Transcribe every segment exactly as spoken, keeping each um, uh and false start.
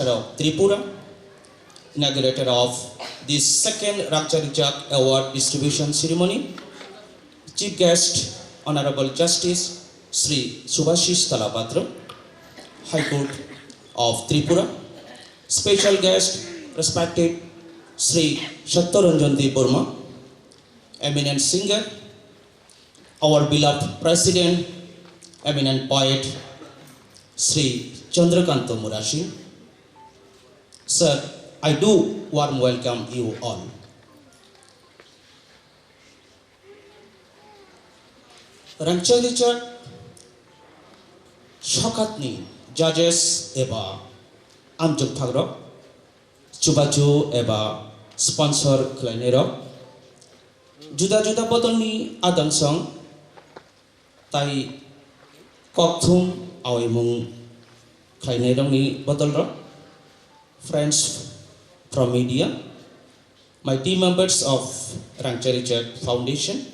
Hello, Tripura, inaugurator of this second Rangchak Rijak Award distribution ceremony. Chief guest, Honorable Justice Shri Subhashish Talabatra, High Court of Tripura. Special guest, respected Shri Satyaranjan Debbarma, eminent singer, our beloved President, eminent poet, Shri Chandrakanta Murasing. Sir, I do warm welcome you all. Rangchak Rijak Sokatni judges eba amjokphakrok, chubachu eba sponsor khlainairok, juda juda bodolni adangsong tai kokthum aoimung khlainairokni bodolrok, friends from media, my team members of Rangchak Rijak Foundation,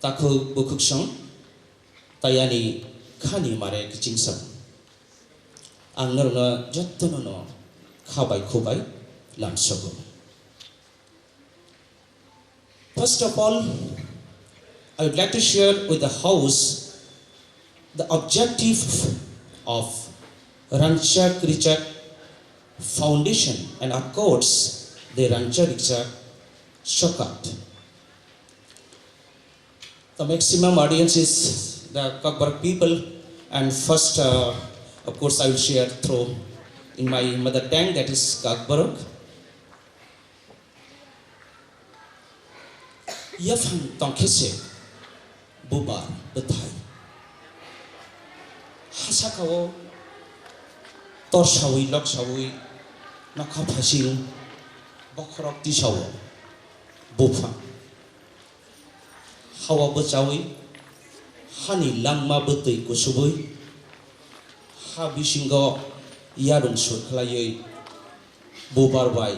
takhuk bukhuksong, tai ani khani mare kichingsong. Ang norokno jottono no kha bai khubai lamsogo. First of all, I would like to share with the House the objective of Rangchak Rijak Foundation and of course the Rangchak Rijak Sokat. The maximum audience is the Kokborok people, and first, uh, of course, I will share through in my mother tongue, that is Kokborok. Yaphang tongkhe se bubar bwthai. Ha saka-o torsawi loksawi nokha phasing bokhorok tisao buphang. Hawa bwchaui, hani langma bwtwi kusubui, ha bisingo yarung sur khlaiwi, bubar bai,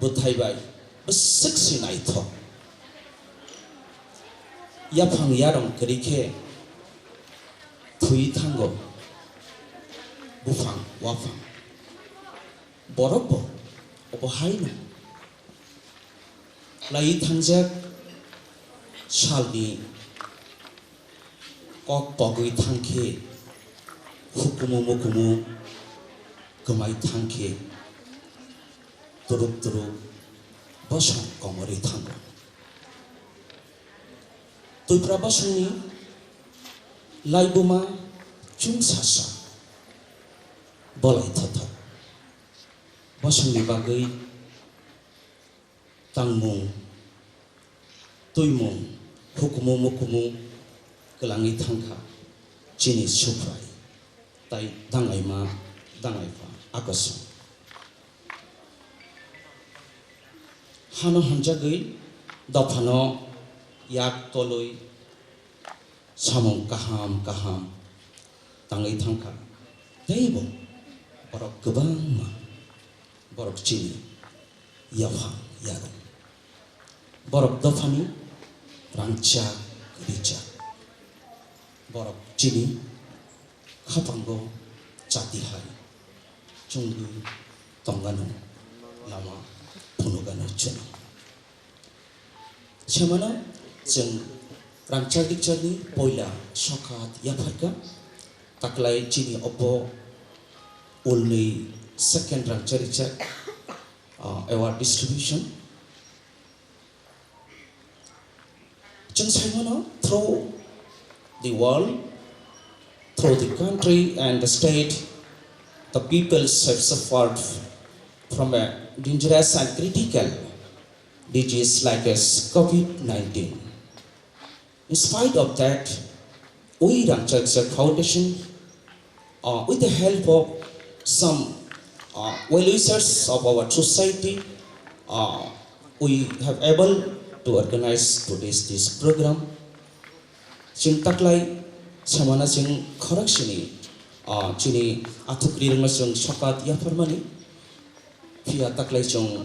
bwthai bai, bwswk se naithok. Yaphang yarung kwrwi khe thwi thango, buphang waphang. Borok bo obo haino. Lai thangjak salni kok pogwi thangkhe, hukumu mukumu kwmai thangkhe, turuk turuk bosong komorwi thango. Twipra bosongni laibuma chwngsasa bolai thothok. Bosongni bagwi tangmung, twimung, hukumu mukumu kwlangwi thangkha chini Suphrai tai dangaima dangaipha akosong. Hano hamjagwi dophano yak tolwi samung kaham kaham tangwi thangkha. Teibo borok kwbangma, borok chini yaphang yarung. Borok dophani rangchak rijak. Borok chini khapango chati hai chungwi tongano lama phunukgano chwng. Semano chwng rangchak rijak ni poila sokhat yapharkha, taklai chini obo ulni second rangchak rijak, ah, award distribution. Chwng saimano, through the world, through the country and the state, the peoples have suffered from a dangerous and critical disease like as covid nineteen. In spite of that, we Rangchak Rijak Foundation, uh, with the help of some, uh, well-wishers of our society, uh, we have able to organize today's this program. Chwng taklai samana chwng khorok sini, uh, chini athuk rirwngno chwng sokat yapharmani. Phiya taklai chwng,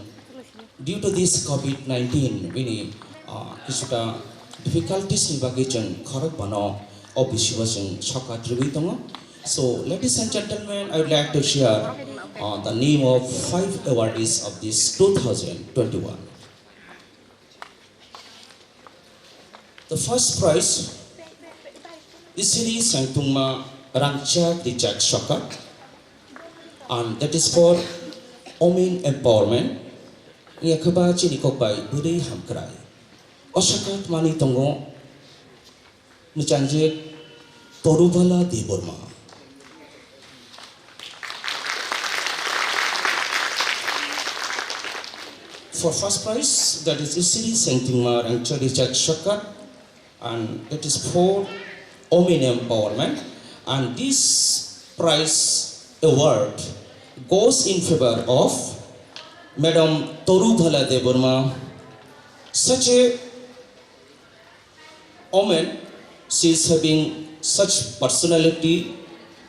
due to this covid nineteen, bini, ah, kisuta difficulties ni bagwi chwng khorok bano office o chwng sokat rwui tongo. So, ladies and gentlemen, I would like to share, uh, the name of five awardees of this two thousand twenty-one. The first prize, Isiri Sengtungma Rangchak Rijak Sokat, and that is for women empowerment. Yakaba chini kokbai bwrwi hamkrai. O sokat mani tongo, mwchangjwk Torubala Debbarma. For first prize, that is Isiri Sengtingma Rangchak Rijak Sokat, and that is for women empowerment. And this prize award goes in favor of Madam Torubala Debbarma, such a woman, she is having such personality,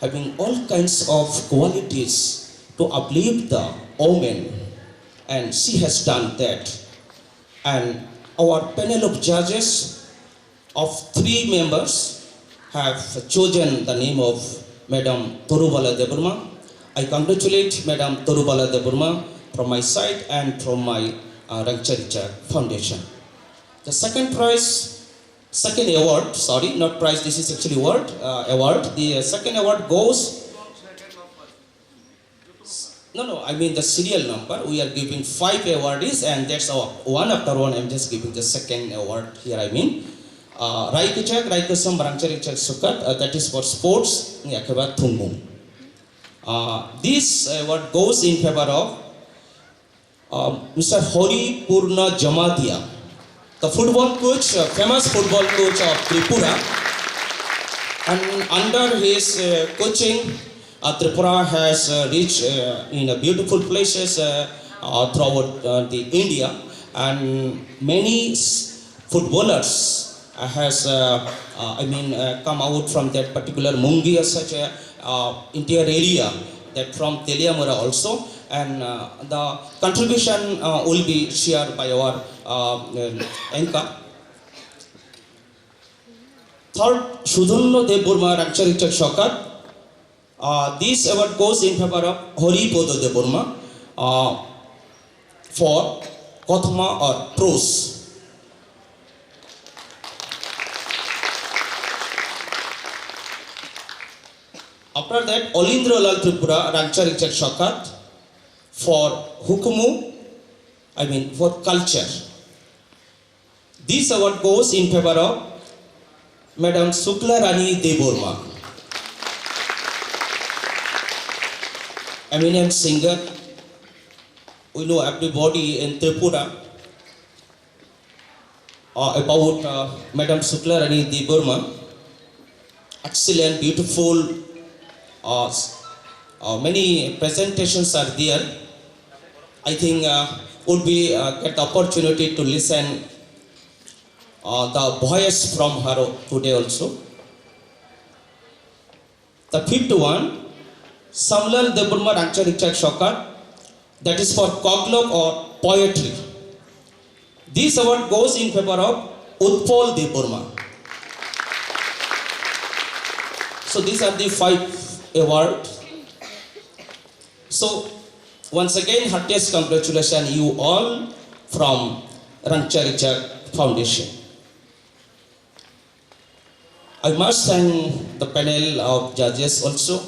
having all kinds of qualities to uplift the woman, and she has done that. And our panel of judges of three members have chosen the name of Madam Torubala Debbarma. I congratulate Madam Torubala Debbarma from my side and from my, uh, Rangchak Rijak Foundation. The second prize, second award, sorry, not prize, this is actually award, uh, award. The, uh, second award goes, no, no, I mean the serial number. We are giving five awardees, and that's our one after one. I'm just giving the second award here, I mean. Uh, Rai Kwchak, Rai Kwcham, Rangchak Rijak Sokat, uh, that is for sports, yakeba thumung. Uh, this award goes in favor of uh, Mister Hari Purna Jamatia, the football coach, uh, famous football coach of Tripura. And under his, uh, coaching, uh, Tripura has, uh, reached, uh, in a beautiful places, uh, uh, throughout, uh, the India, and many s- footballers uh, has, uh, uh, I mean, uh, come out from that particular Mungi as such a uh, interior area, that from Teliamura also, and uh, the contribution uh, will be shared by our uh, um, anchor. Third, Sudhonno Debbarma Rangchak Ringchak Sokat. Uh, this award goes in favor of Hari Podo Debbarma uh, for Kothoma or prose. After that, Olindra Lal Tripura, Rangchak Ringchak Sokat for Hukumu, I mean for culture. This award goes in favor of Madam Sukla Rani Debbarma, eminent singer. We know everybody in Tripura uh, about uh, Madam Sukla Rani Debbarma. Excellent, beautiful, uh, s- uh, many presentations are there. I think uh, would be uh, get the opportunity to listen uh, the voice from her today also. The fifth one, Samlal Debbarma Rangchak Ringchak Sokat, that is for Koklop or poetry. This award goes in favor of Utpal Debbarma. So these are the five awards. So once again, heartiest congratulations you all from Rangchak Ringchak Foundation. I must thank the panel of judges also.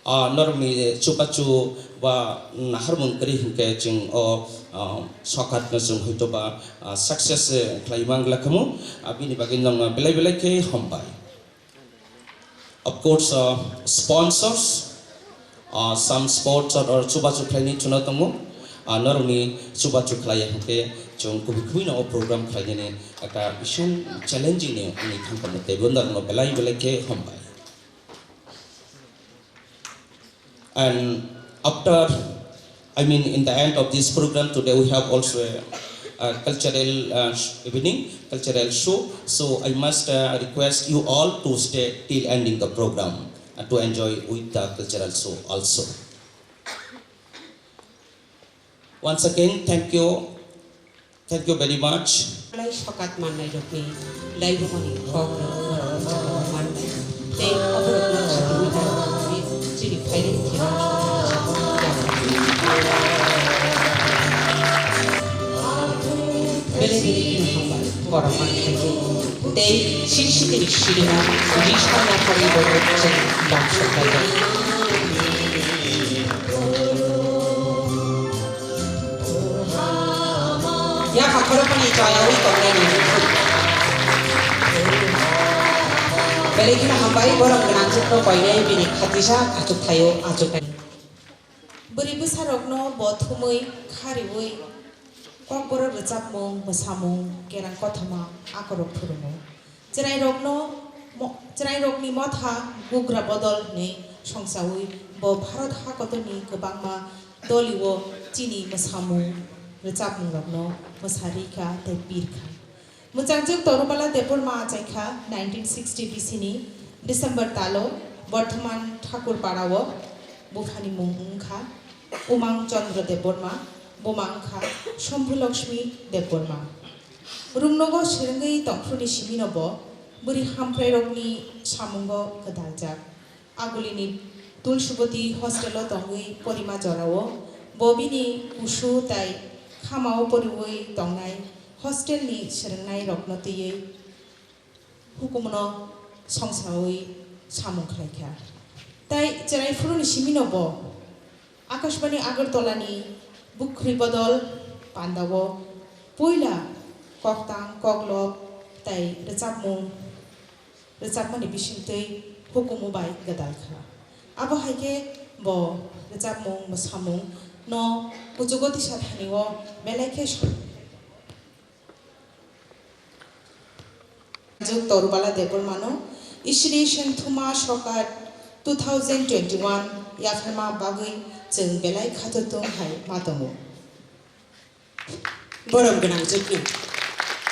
Uh, norokni chubachu ba naharmung kwrwi hinkhe chwng o uh, sokhatno chwng hoitoba uh, success eh, khlai mangla khamu. Uh, bini bagwi nokno belai belai khe hambai. Of course, uh, sponsors, uh, some sports or, or chubachu khlaini chwngno tongo. Uh, norokni chubachu khlaiya hinkhe chwng kubui kubui no o program khlainani ekta bisi challenging ni wngwi thangkha tei bo norokno belai belai khe hambai. And after, I mean, in the end of this program today, we have also a, a cultural uh, sh- evening, cultural show. So I must uh, request you all to stay till ending the program and to enjoy with the cultural show also. Once again, thank you. Thank you very much. Lai sokat mannai rokni laibumani kok rok borok mannai. Tei oborokno khatiwi borok chini phairwi thwima. Belai belai kheno hambai borok mannai. Tei siri sitini sirima ri songna thangwi borok chini bangso khlaijak. Yakha khoroknwi chayawi tongnani. Belai kheno hambai borok gwnangjakno koinai bini khatisa achuk thaio achuknai. Bwrwi bwsarokno bo thumwi khariwi kokborok rwchapmung, mwsamung, kerang kothoma akorok phwrwngo. Chwrairokno mo-, chwrairokni motha bugra bodol hwnwi songchaui bo Bharat hakotorni kwbangma dolio chini mwsamung rwchapmungrokno mwsarikha tei pirkha. Mwchangjwk Torubala Debbarma achaikha nineteen sixty bisini December talo Bardhaman Thakur Parao buphani mung wngkha Umang Chandra Debbarma, buma wngkha Shambhu Lakshmi Debbarma. Rungnogo swrwngwi tongphuruni simino bo bwrwi hamkrairokni samungo kwdaljak. Agulini Tulsibati hostelo tongwi porima jorao bo bini kusu tai khamao poriwi tongnai hostelni swrwngnairokno twiwi hukumno songsaui samung khlaikha. Tai chwrai phuruni simino bo Akashbani Agartala ni bukhri bodol pandao puila koktang, koklop tai rwchapmung, rwchapmani bisingtwi hukumu bai gwdal kha. Abo hai khe bo rwchapmung, mwsamung no kuchugo tisa thani o belai khe sa- Juk Torubala Debbarmano Isini Sengthuma Sokat two thousand twenty-one yapharma bagwi chwng belai khathothung hai ma tongo. Borom gwnang jukni.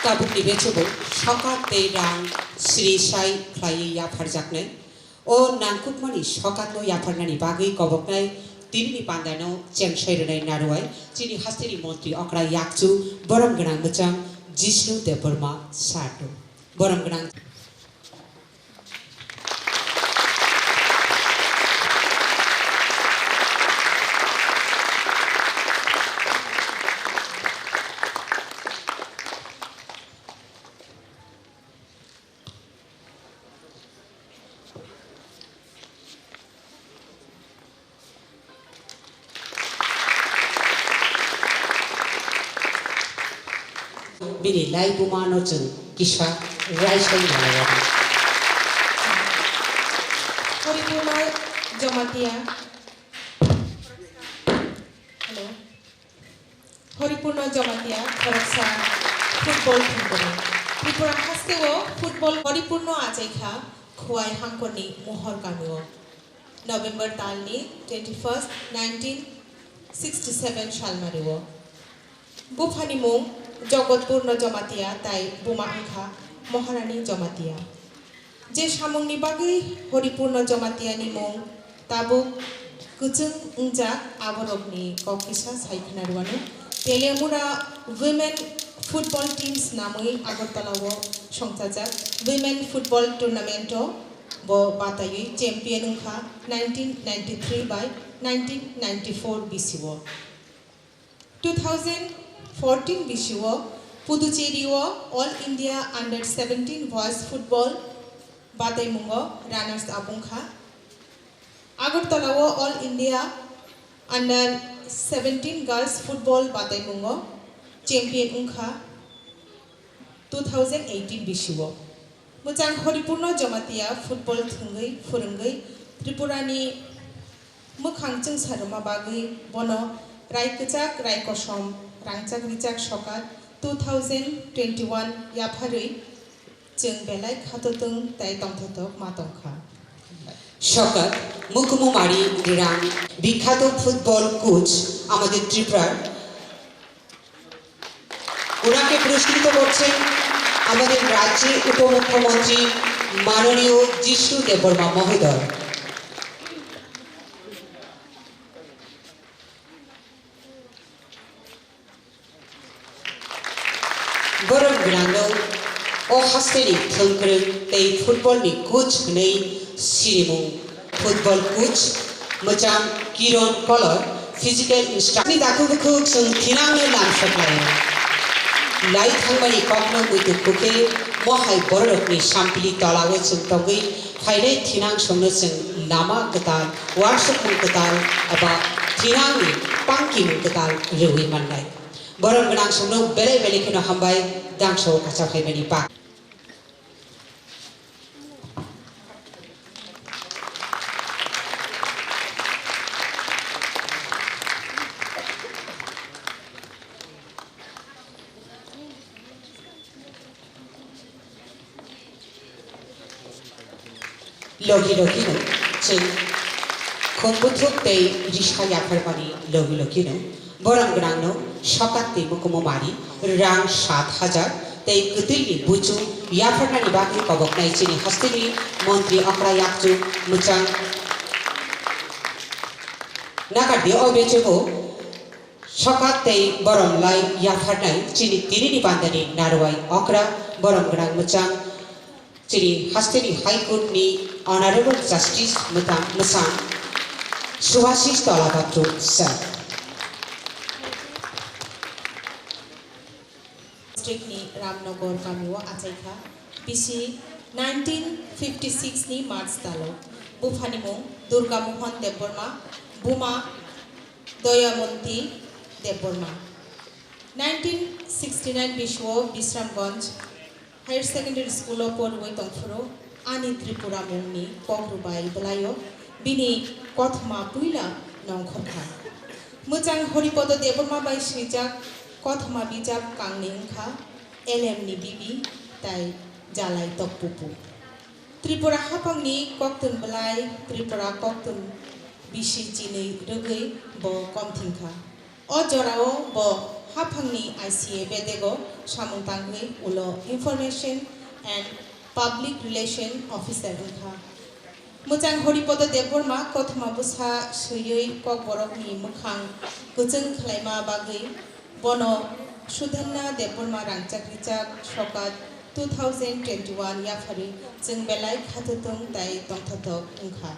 Tabukni bechebo sokat tei rang sri sai khlaiwi yapharjaknai. O nangkukmani sokatno yapharnani bagwi koboknai tinini pandano chengsai rwnai narwai chini hasteni montri okra yakchu borom gwnang mwchang Jishnu Debbarma sir no. Borom gwnang. Bini laibuma no chwng kisa raisai nalai. Horipurno Jamatia. Hello. Horipurno Jamatia khoroksa football thwngkwrwi. Tripura hasteo football Horipurno achaikha Khowai Hangkorni Mohor kamio. November talni twenty first, nineteen sixty seven salmario. Buphani mung Jogotpurno Jamatia tai buma wngkha Maharani Jamatia. Je samungni bagwi Horipurno Jamatiani mung tabuk kwchwng wngjak, aborokni kok kisa sai khna rwano. Telemura Women Football Team swnamwi Agartala-o songchajak Women Football Tournament-o bo bataiwi champion wngkha nineteen ninety three bai nineteen ninety four bisio. Two thousand fourteen bisio Puducherry-o All India Under seventeen Boys Football bataimungo runners up wngkha. Agartala-o All India Under seventeen Girls Football bataimungo champion wngkha two thousand eighteen bisio. Mwchang Horipurno Jamatia football thwngwi phwrwngwi Tripurani mwkhang chwngsa rwma bagwi bono rai kwchak rai kosom rangchak richak sokat two thousand twenty one yapharwi chwng belai khatotwng tei tongthotok ma tongkha. সকাল মুকুমুমারি রাং বিখ্যাত football coach আমাদের ত্রিপুরার ওনাকে পুরস্কৃত করছেন আমাদের রাজ্যের উপমুখ্যমন্ত্রী মাননীয় জিষ্ণু দেববর্মা মহোদয়। Borok gwnangno o hasteni thwngkwrwng tei football ni coach hwnwi sirimung. Football coach mwchang Kiron Kolor, physical instructor ni dakhuk bukhuk chwng thinangno lamsok laio. Lai thangmani kokno muitu kukhe mohai bororokni sampili tolao chwng tongwi phainai thinang songno chwng lama kwtal, uansukmung kwtal eba thinangni pangkimung kwtal rwui mannai. Borok gwnang songno belai belai kheno hambai dangso kacha phaimani bak. Logi logino chwng khum buthuk tei risa yapharmani logi logino borok gwnangno sokat tei mukumu mari rang sat hajar tei kwtwini buchung yapharnani bagwi koboknai chini hasteni montri okra yakchu mwchang nakardi. O bechebo sokat tei borom lai yapharnai chini tinini bandani narwai okra borom gwnang mwchang chini hasteni High Court ni Honorable Justice mwtang mwchang Subhasis Tolapatru sir. District ni Ramnagar kamio achaikha bisi nineteen fifty six ni March talo. Buphani mung Durga Mohan Debbarma, buma Doyamonti Debbarma. Nineteen sixty nine bisio Bisramganj Higher Secondary School o porwi tongphuru ani Tripura mungni kok rwbai bwlaio bini kothoma puila nongkhorkha. Mwchang Horipodo Debbarma bai swijak kothoma bijap kangni wngkha Elem ni Bibi tai Jalai Tokpupu. Tripura haphangni koktun bwlai Tripura koktun bisi chinwi rwgwi bo komthingkha. O jorao bo Haphangni I C A bedego samung tangwi ulo Information and Public Relation Officer wngkha. Mwchang Horipodo Debbarma kothoma bwsa swiwi Kokborokni mwkhang kwchwng khlaima bagwi bono Sudhanna Debbarma rangchak richak sokat two thousand twenty-one yapharwi chwng belai khathothung tai tongthothok wngkha.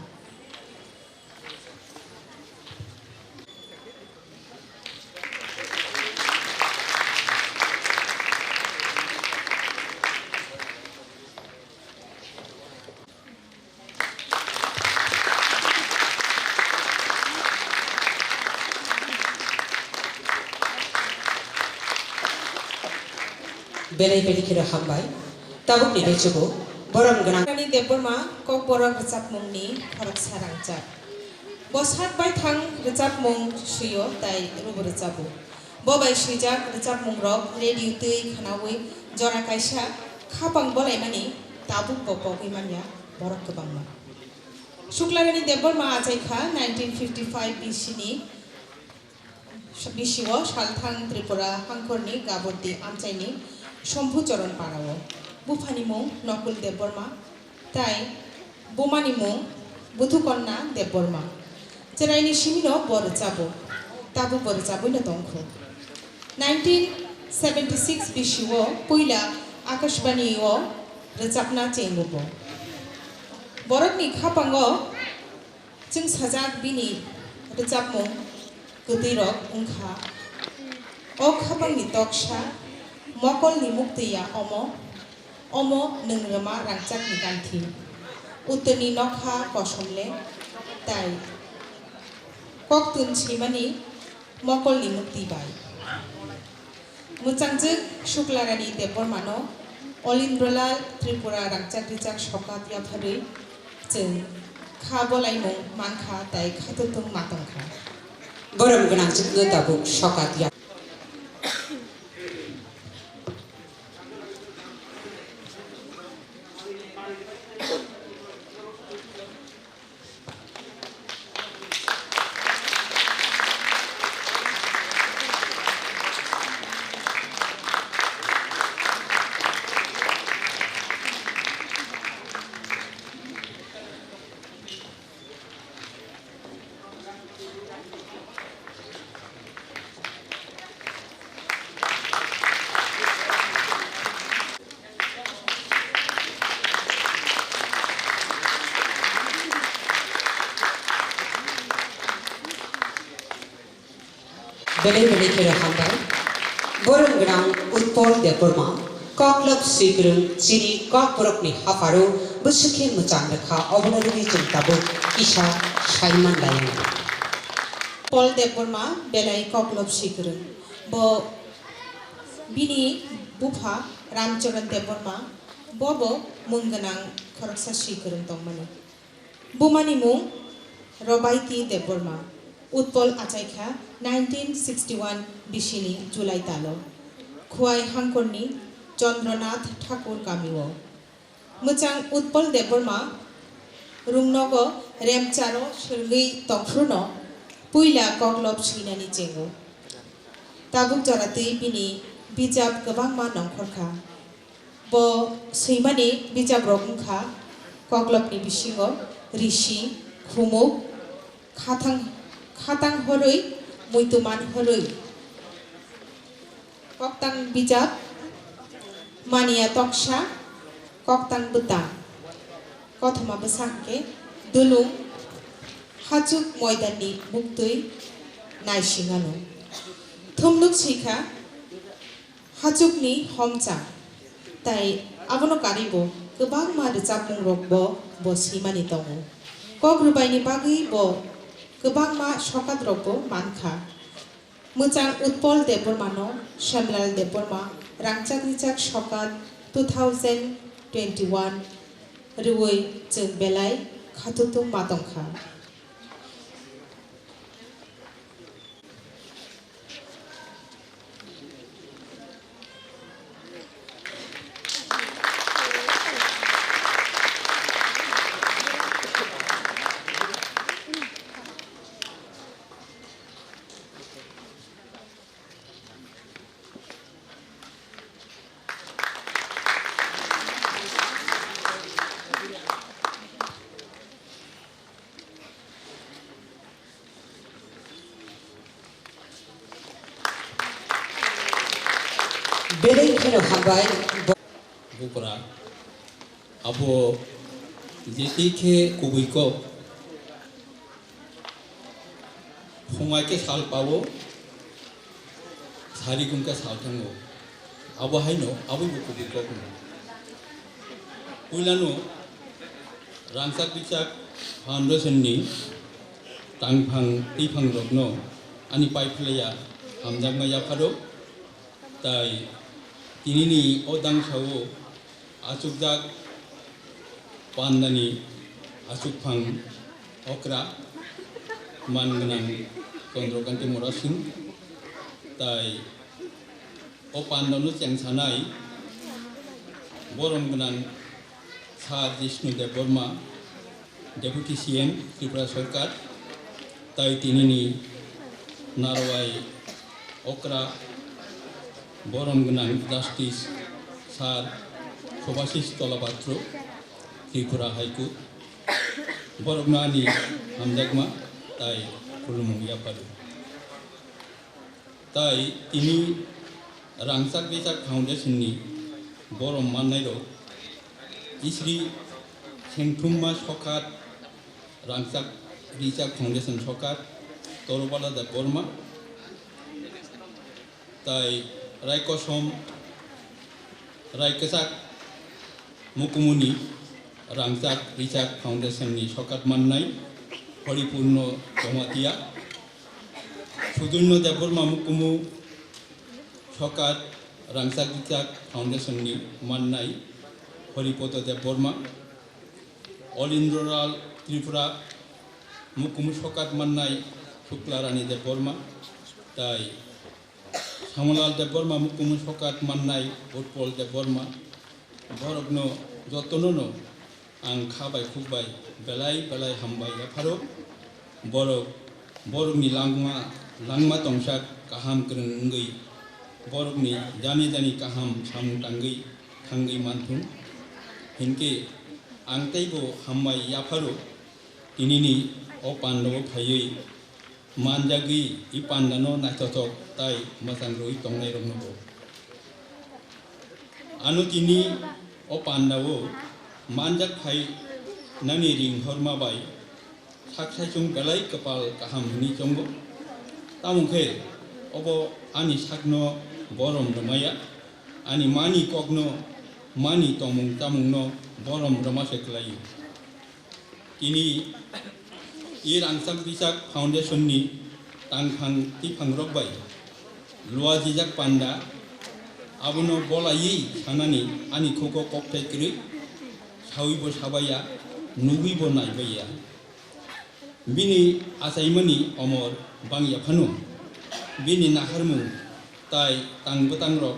Belai belai kheno hambai. Tabukni baichugo borom gwnang. Rani Debbarma Kokborok rwchapmungni khoroksa rangchak. Bo sak baithang rwchapmung swiyo tai rubo rwchabo. Bo bai swijak rwchapmungrok radio twi khwnawi jora kaisa khapang bolaimani tabukbo pogwi manya borok kwbangma. Suklarani Debbarma achaikha nineteen fifty-five B C ni bisio Salthang Tripura hangkhorni Gabordi amchaini Sombhu Choron parao. Buphani mung Nokul Debbarma tai bumani mung Buthukonna Debbarma. Chwraini simino bo rwchabo, tabukbo rwchabwino tongkhu. Nineteen seventy-six bisio puila Akashbani o rwchapna chengo bo. Borokni khapango chwngsajak bini rwchapmung kwtwirok wngkha, O khapangni toksa, Mokolni muktwi ya omo, Omo nwng rwma rangchakni ganthi, Uttorni nokha kosom le, tai Koktun swimani Mokolni muktwi bai. Mwchangjwk Suklarani Debbarmano Olindralal Tripura rangchak rijak sokat yapharwi chwng kha bolaimung mankha tai khathothung ma tongkha. Borom gwnangjwkno tabuk sokat ya. Belai belai kheno hambai. Borom gwnang Utpol Debbarma, koklop swikwrwng chini kokborokni hapharo bwswk khe mwchang rwkha, obono rwgwi chwng tabuk kisa saiman laio. Utpol Debbarma belai koklop swikwrwng. Bo bini bupha Ramcharan Debbarma, bobo mung gwnang khoroksa swikwrwng tongmani. Bumani mung Robaiti Debbarma, Utpol achaikha nineteen sixty-one bisini July talo, Khowai hangkorni Chandranath Thakur kamio. Mwchang Utpol Debbarma rungnogo Remcharo swrwngwi tongphruno puila koklop swinani chengo. Tabuk joratwi bini bijap kwbangma nongkhorkha. Bo swimani bijaprok wngkha, koklopni bisingo Risi, Khumuk, Khatang, Khatang Horwi, Muituman Horwi. Koktang bijap, Mania Toksa, Koktang Bwtang. Kothoma bwsa hwnkhe Dulung, Hachuk Moidanni Muktwi, Naisingano. Thumluk swikha, Hachukni Homcha, tai abono karwibo kwbangma rwchapmungrokbo bo swimani tongo. Kok rwbaini bagwi bo kwbangma sokatrokbo mankha. Mwchang Utpol Debbarmano Shyamlal Debbarma rangchak richak sokat two thousand twenty-one rwui chwng belai khathuthung ma tongkha. Hambai. Bupra. Abo jeti khe kubui kok. Phungai khe sal pao, sari gung khe sal thango. Abo haino, abo bo kubui kok no. Puilano Rangchak Bichak Foundation ni tangphang twiphang rokno ani paiphlaiya hamjakma yapharo. Tai tinini o dangsao achukjak pandani achukphang okra man gwnang Chandrakanta Murasing. Tai o pandano chengsanai borom gwnang Sir Jishnu Debbarma, Deputy C M Tripura Sarkar, tai tinini narwai okra borom gwnang Justice Sir Subhashish Tolapatro, Tripura High Court, borokno ani hamjakma tai khulumung yapharo. Tai tini Rangchak Bichak Foundation ni borom mannairok Isri Sengthumma Sokat, Rangchak Bichak Foundation Sokat, Torobala Debbarma, tai Raikosom Raikwchak Mukumuni Rangchak Bichak Foundation ni Sokat mannai Horipurno Jamatia, Sudunno Debbarma Mukumu Sokat Rangchak Bichak Foundation ni mannai Horipodo Debbarma, All in Rural Tripura Mukumu Sokat mannai Shuklarani Debbarma, tai Samalal Debbarma Mukumu Sokat mannai Utpol Debbarma, borokno jotono no ang kha bai khuk bai belai belai hambai yapharo. Borok, borokni langma, langma tongsa kaham kwrwng wngwi, borokni jani jani kaham samung tangwi thangwi manthung. Hinkhe ang teibo hambai yapharo tinini o pandao phaiwi manjagwi i pandano naithothok tai mwchang rwui tongnairoknobo. Ano tini o pandao manjak phainani ringhorma bai sak saichung belai kwpal kaham hwnwi chongo. Tamo khe obo ani sakno borom rwmaya, ani mani kokno, mani tongmung chamungno borom rwma se kwlaio. Tini i Rangchak Bichak Foundation ni tangphang twiphang rok bai luajijak panda abono bolaiwi sanani ani khugo kokthai kwrwi, sawibo sabaiya, nugwibo naibaiya. Bini achaimani omor bangya phano bini naharmung tai tang bwtang rok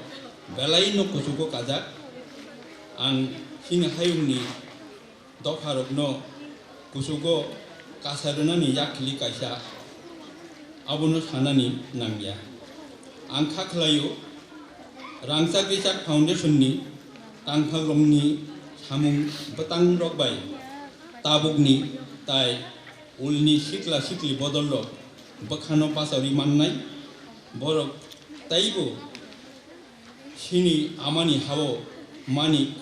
belai no kuchugo kajak. Ang chini hayungni dopharokno kuchugo kasa rwnani yakhli kaisa abono sanani nangya. Ang kha khlaio, Rangchak Bichak Foundation ni tangphakrokni samung bwtangrok bai tabukni tai ulni sikla sikli bodolrok bwkhano bachawi mannai. Borok teibo chini amani hao mani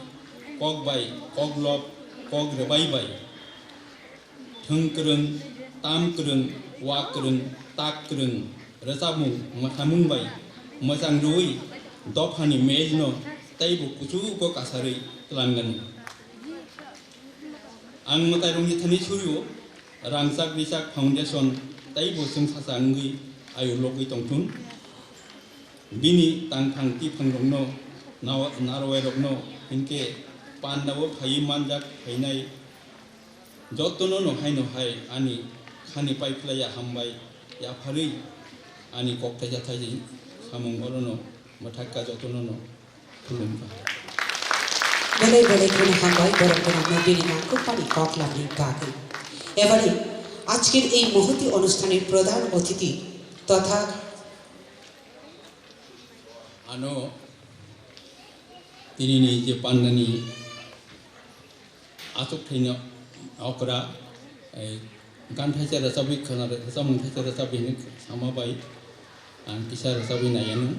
kok bai, koklop, kok rwbai bai, thwng kwrwng, tam kwrwng, wa kwrwng, tak kwrwng, rwchapmung, mwsamung bai mwchang rwui dophani mejno teibo kuchugo kasarwi twlangnani. Ang mwtairokni thani surio Rangchak Bichak Foundation teibo chwngsacha wngwi ayuk logwi tongthun. Bini tangphang twiphangrokno, nao-, narwairokno hinkhe pandao phaiwi manjak phainai jotono no haino hai ani khani paiphlaiya hambai yapharwi ani kokthai jathai samung orono mwthakka jotono no. Khulumkha. Belai belai kheno hambai borok gwnangno bini nangkukmani kok lamni bagwi. এবারে আজকের এই মহতী অনুষ্ঠানের প্রধান অতিথি তথা Ano tinini je pandani achuk thaino okra, eh, gan thaisa rwchabwi khwna, rwchapmung thaisa rwchabwi hinwi sama bai ang kisa rwchabwi naiya nung.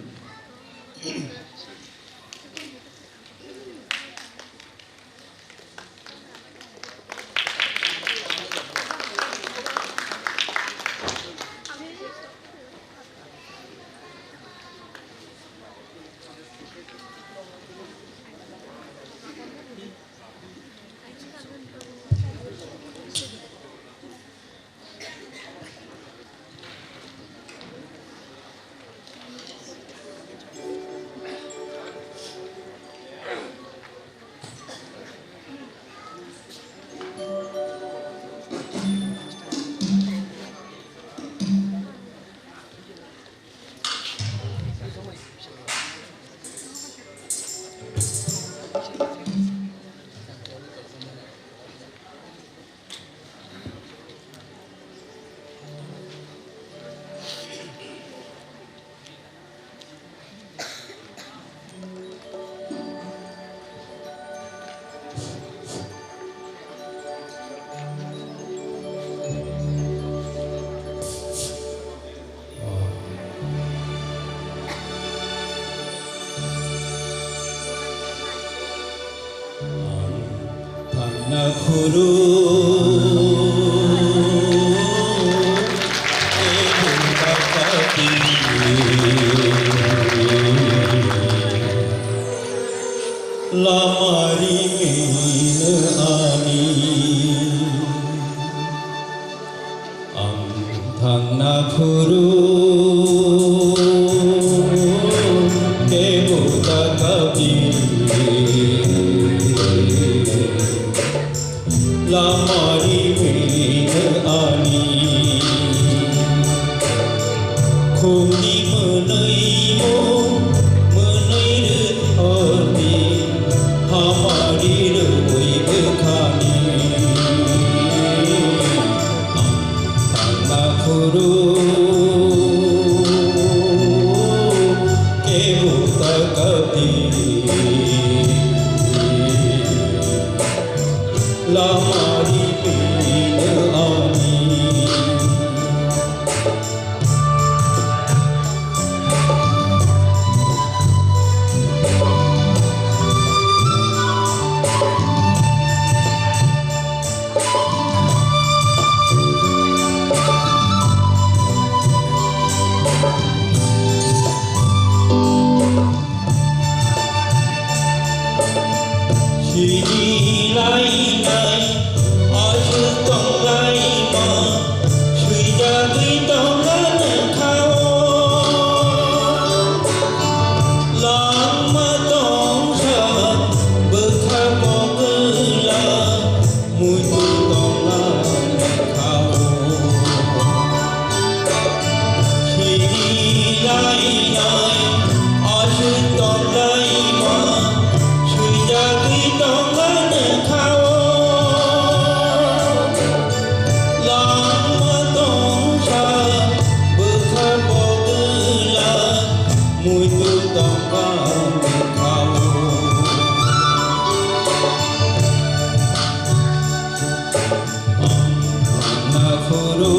Khuru, lamari mino ani. Ang thangna phuru tebo ta kapi. Lamari mino ani. Khumni mwnwi mo mwnwi rwthordi. Hamari rwi bwkhani. Ang thangna phuru kebo ta kapi. Lamari mino ani. Sidi lainai, aswk tonglaima, swijagwi tongna nangkha-o. Langma tongsa, bwkha bo kwla, muitu tongna nangkha-o. Sidi lainai, aswk tonglaima, swijagwi tongna nangkha-o. Langma tongsa, bwkha bo kwla, muitu tongna nangkha-o. Ang thangna phuru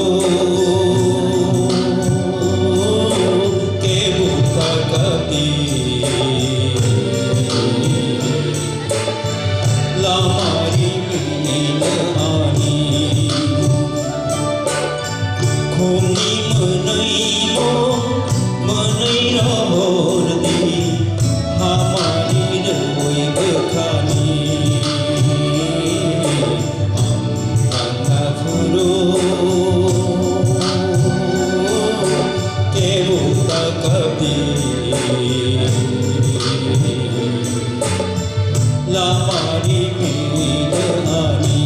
kebo ta kapi. Lamari mino ani. Khumni mwnwi mo mwnwi rohordi. Hamari rwi bwkhani. Ang thangna phuru kebo ta kapi. Lamari mino ani.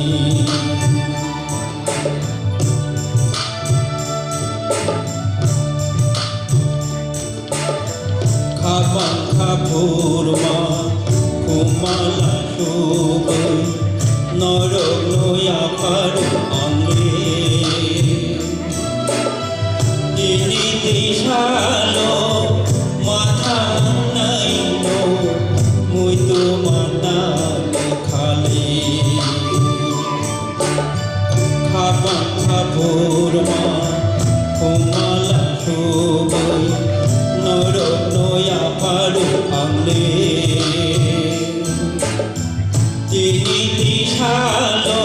Khapang khaphurma khumala sugwi norokno yapharw ang le. Tini tisalo matha nangnaino muitu manna nangkha le. Khapang khaphurma khumala sugwi norokno yapharw ang le. Tini tisalo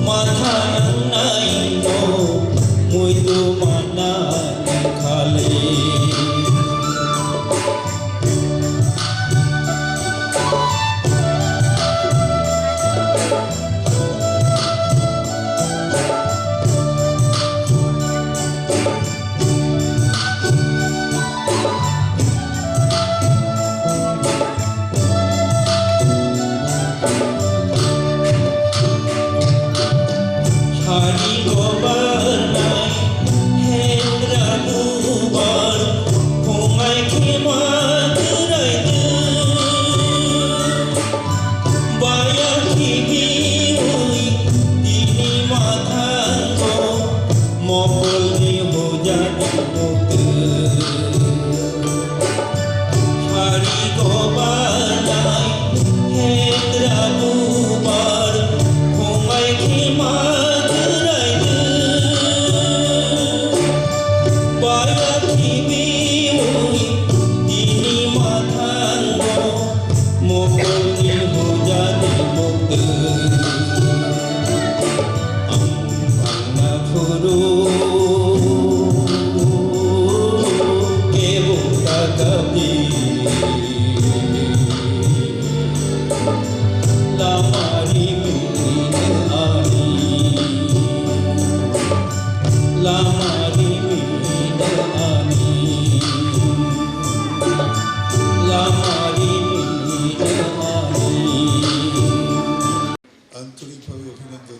matha nangnaino muitu manna nangkha le.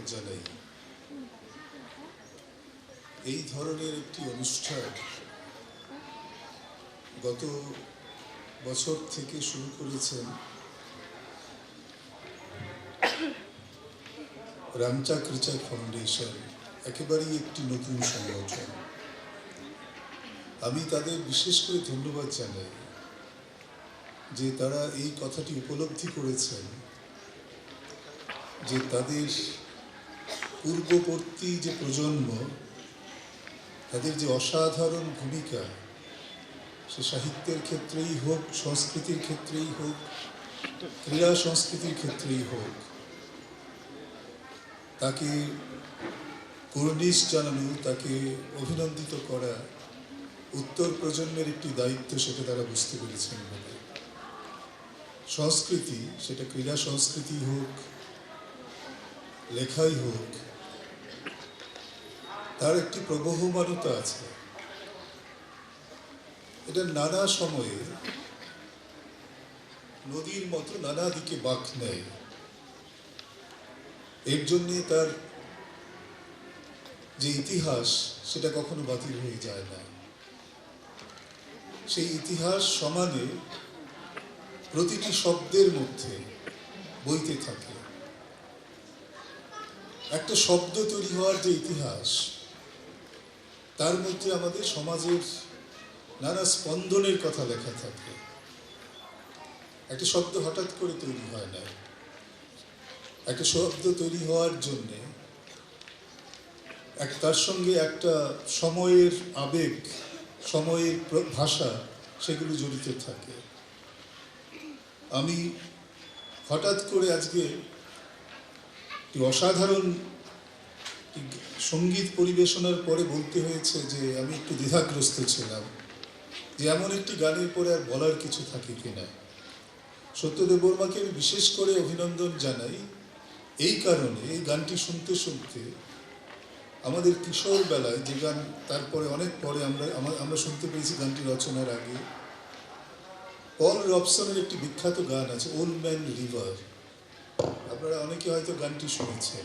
জানাই। এই ধরনের একটি অনুষ্ঠান গত বছর থেকে শুরু করেছেন রামচা কৃচা ফাউন্ডেশন, একেবারেই একটি নতুন সংগঠন। আমি তাদের বিশেষ করে ধন্যবাদ জানাই যে তারা এই কথাটি উপলব্ধি করেছেন যে তাদের পূর্ববর্তী যে প্রজন্ম, তাদের যে অসাধারণ ভূমিকা, সে সাহিত্যের ক্ষেত্রেই হোক, সংস্কৃতির ক্ষেত্রেই হোক, ক্রীড়া সংস্কৃতির ক্ষেত্রেই হোক, তাকে কুর্নিশ জানানো, তাকে অভিনন্দিত করা উত্তর প্রজন্মের একটি দায়িত্ব, সেটা তারা বুঝতে পেরেছেন বলে। সংস্কৃতি, সেটা ক্রীড়া সংস্কৃতি হোক, লেখাই হোক, তার একটি প্রবহমানতা আছে। এটা নানা সময়ে নদীর মতো নানা দিকে বাঁক নেয়। এর জন্যে তার যে ইতিহাস, সেটা কখনো বাতিল হয়ে যায় না। সেই ইতিহাস সমানে প্রতিটি শব্দের মধ্যে বইতে থাকে। একটা শব্দ তৈরি হওয়ার যে ইতিহাস, তার মধ্যে আমাদের সমাজের নানা স্পন্দনের কথা লেখা থাকে। একটা শব্দ হঠাৎ করে তৈরি হয় না। একটা শব্দ তৈরি হওয়ার জন্যে এক, তার সঙ্গে একটা সময়ের আবেগ, সময়ের প্র-, ভাষা, সেগুলো জড়িত থাকে। আমি হঠাৎ করে আজকে একটি অসাধারণ একটি সঙ্গীত পরিবেশনার পরে বলতে হয়েছে যে আমি একটু দ্বিধাগ্রস্ত ছিলাম যে এমন একটি গানের পরে আর বলার কিছু থাকে কিনা। সত্যদেব বর্মাকে আমি বিশেষ করে অভিনন্দন জানাই এই কারণে, এই গানটি শুনতে শুনতে আমাদের কিশোর বেলায় যে গান, তারপরে অনেক পরে আমরা, আমা-, আমরা শুনতে পেয়েছি গানটি রচনার আগে। পল রবসনের একটি বিখ্যাত গান আছে, ওল্ড ম্যান রিভার। আপনারা অনেকে হয়তো গানটি শুনেছেন।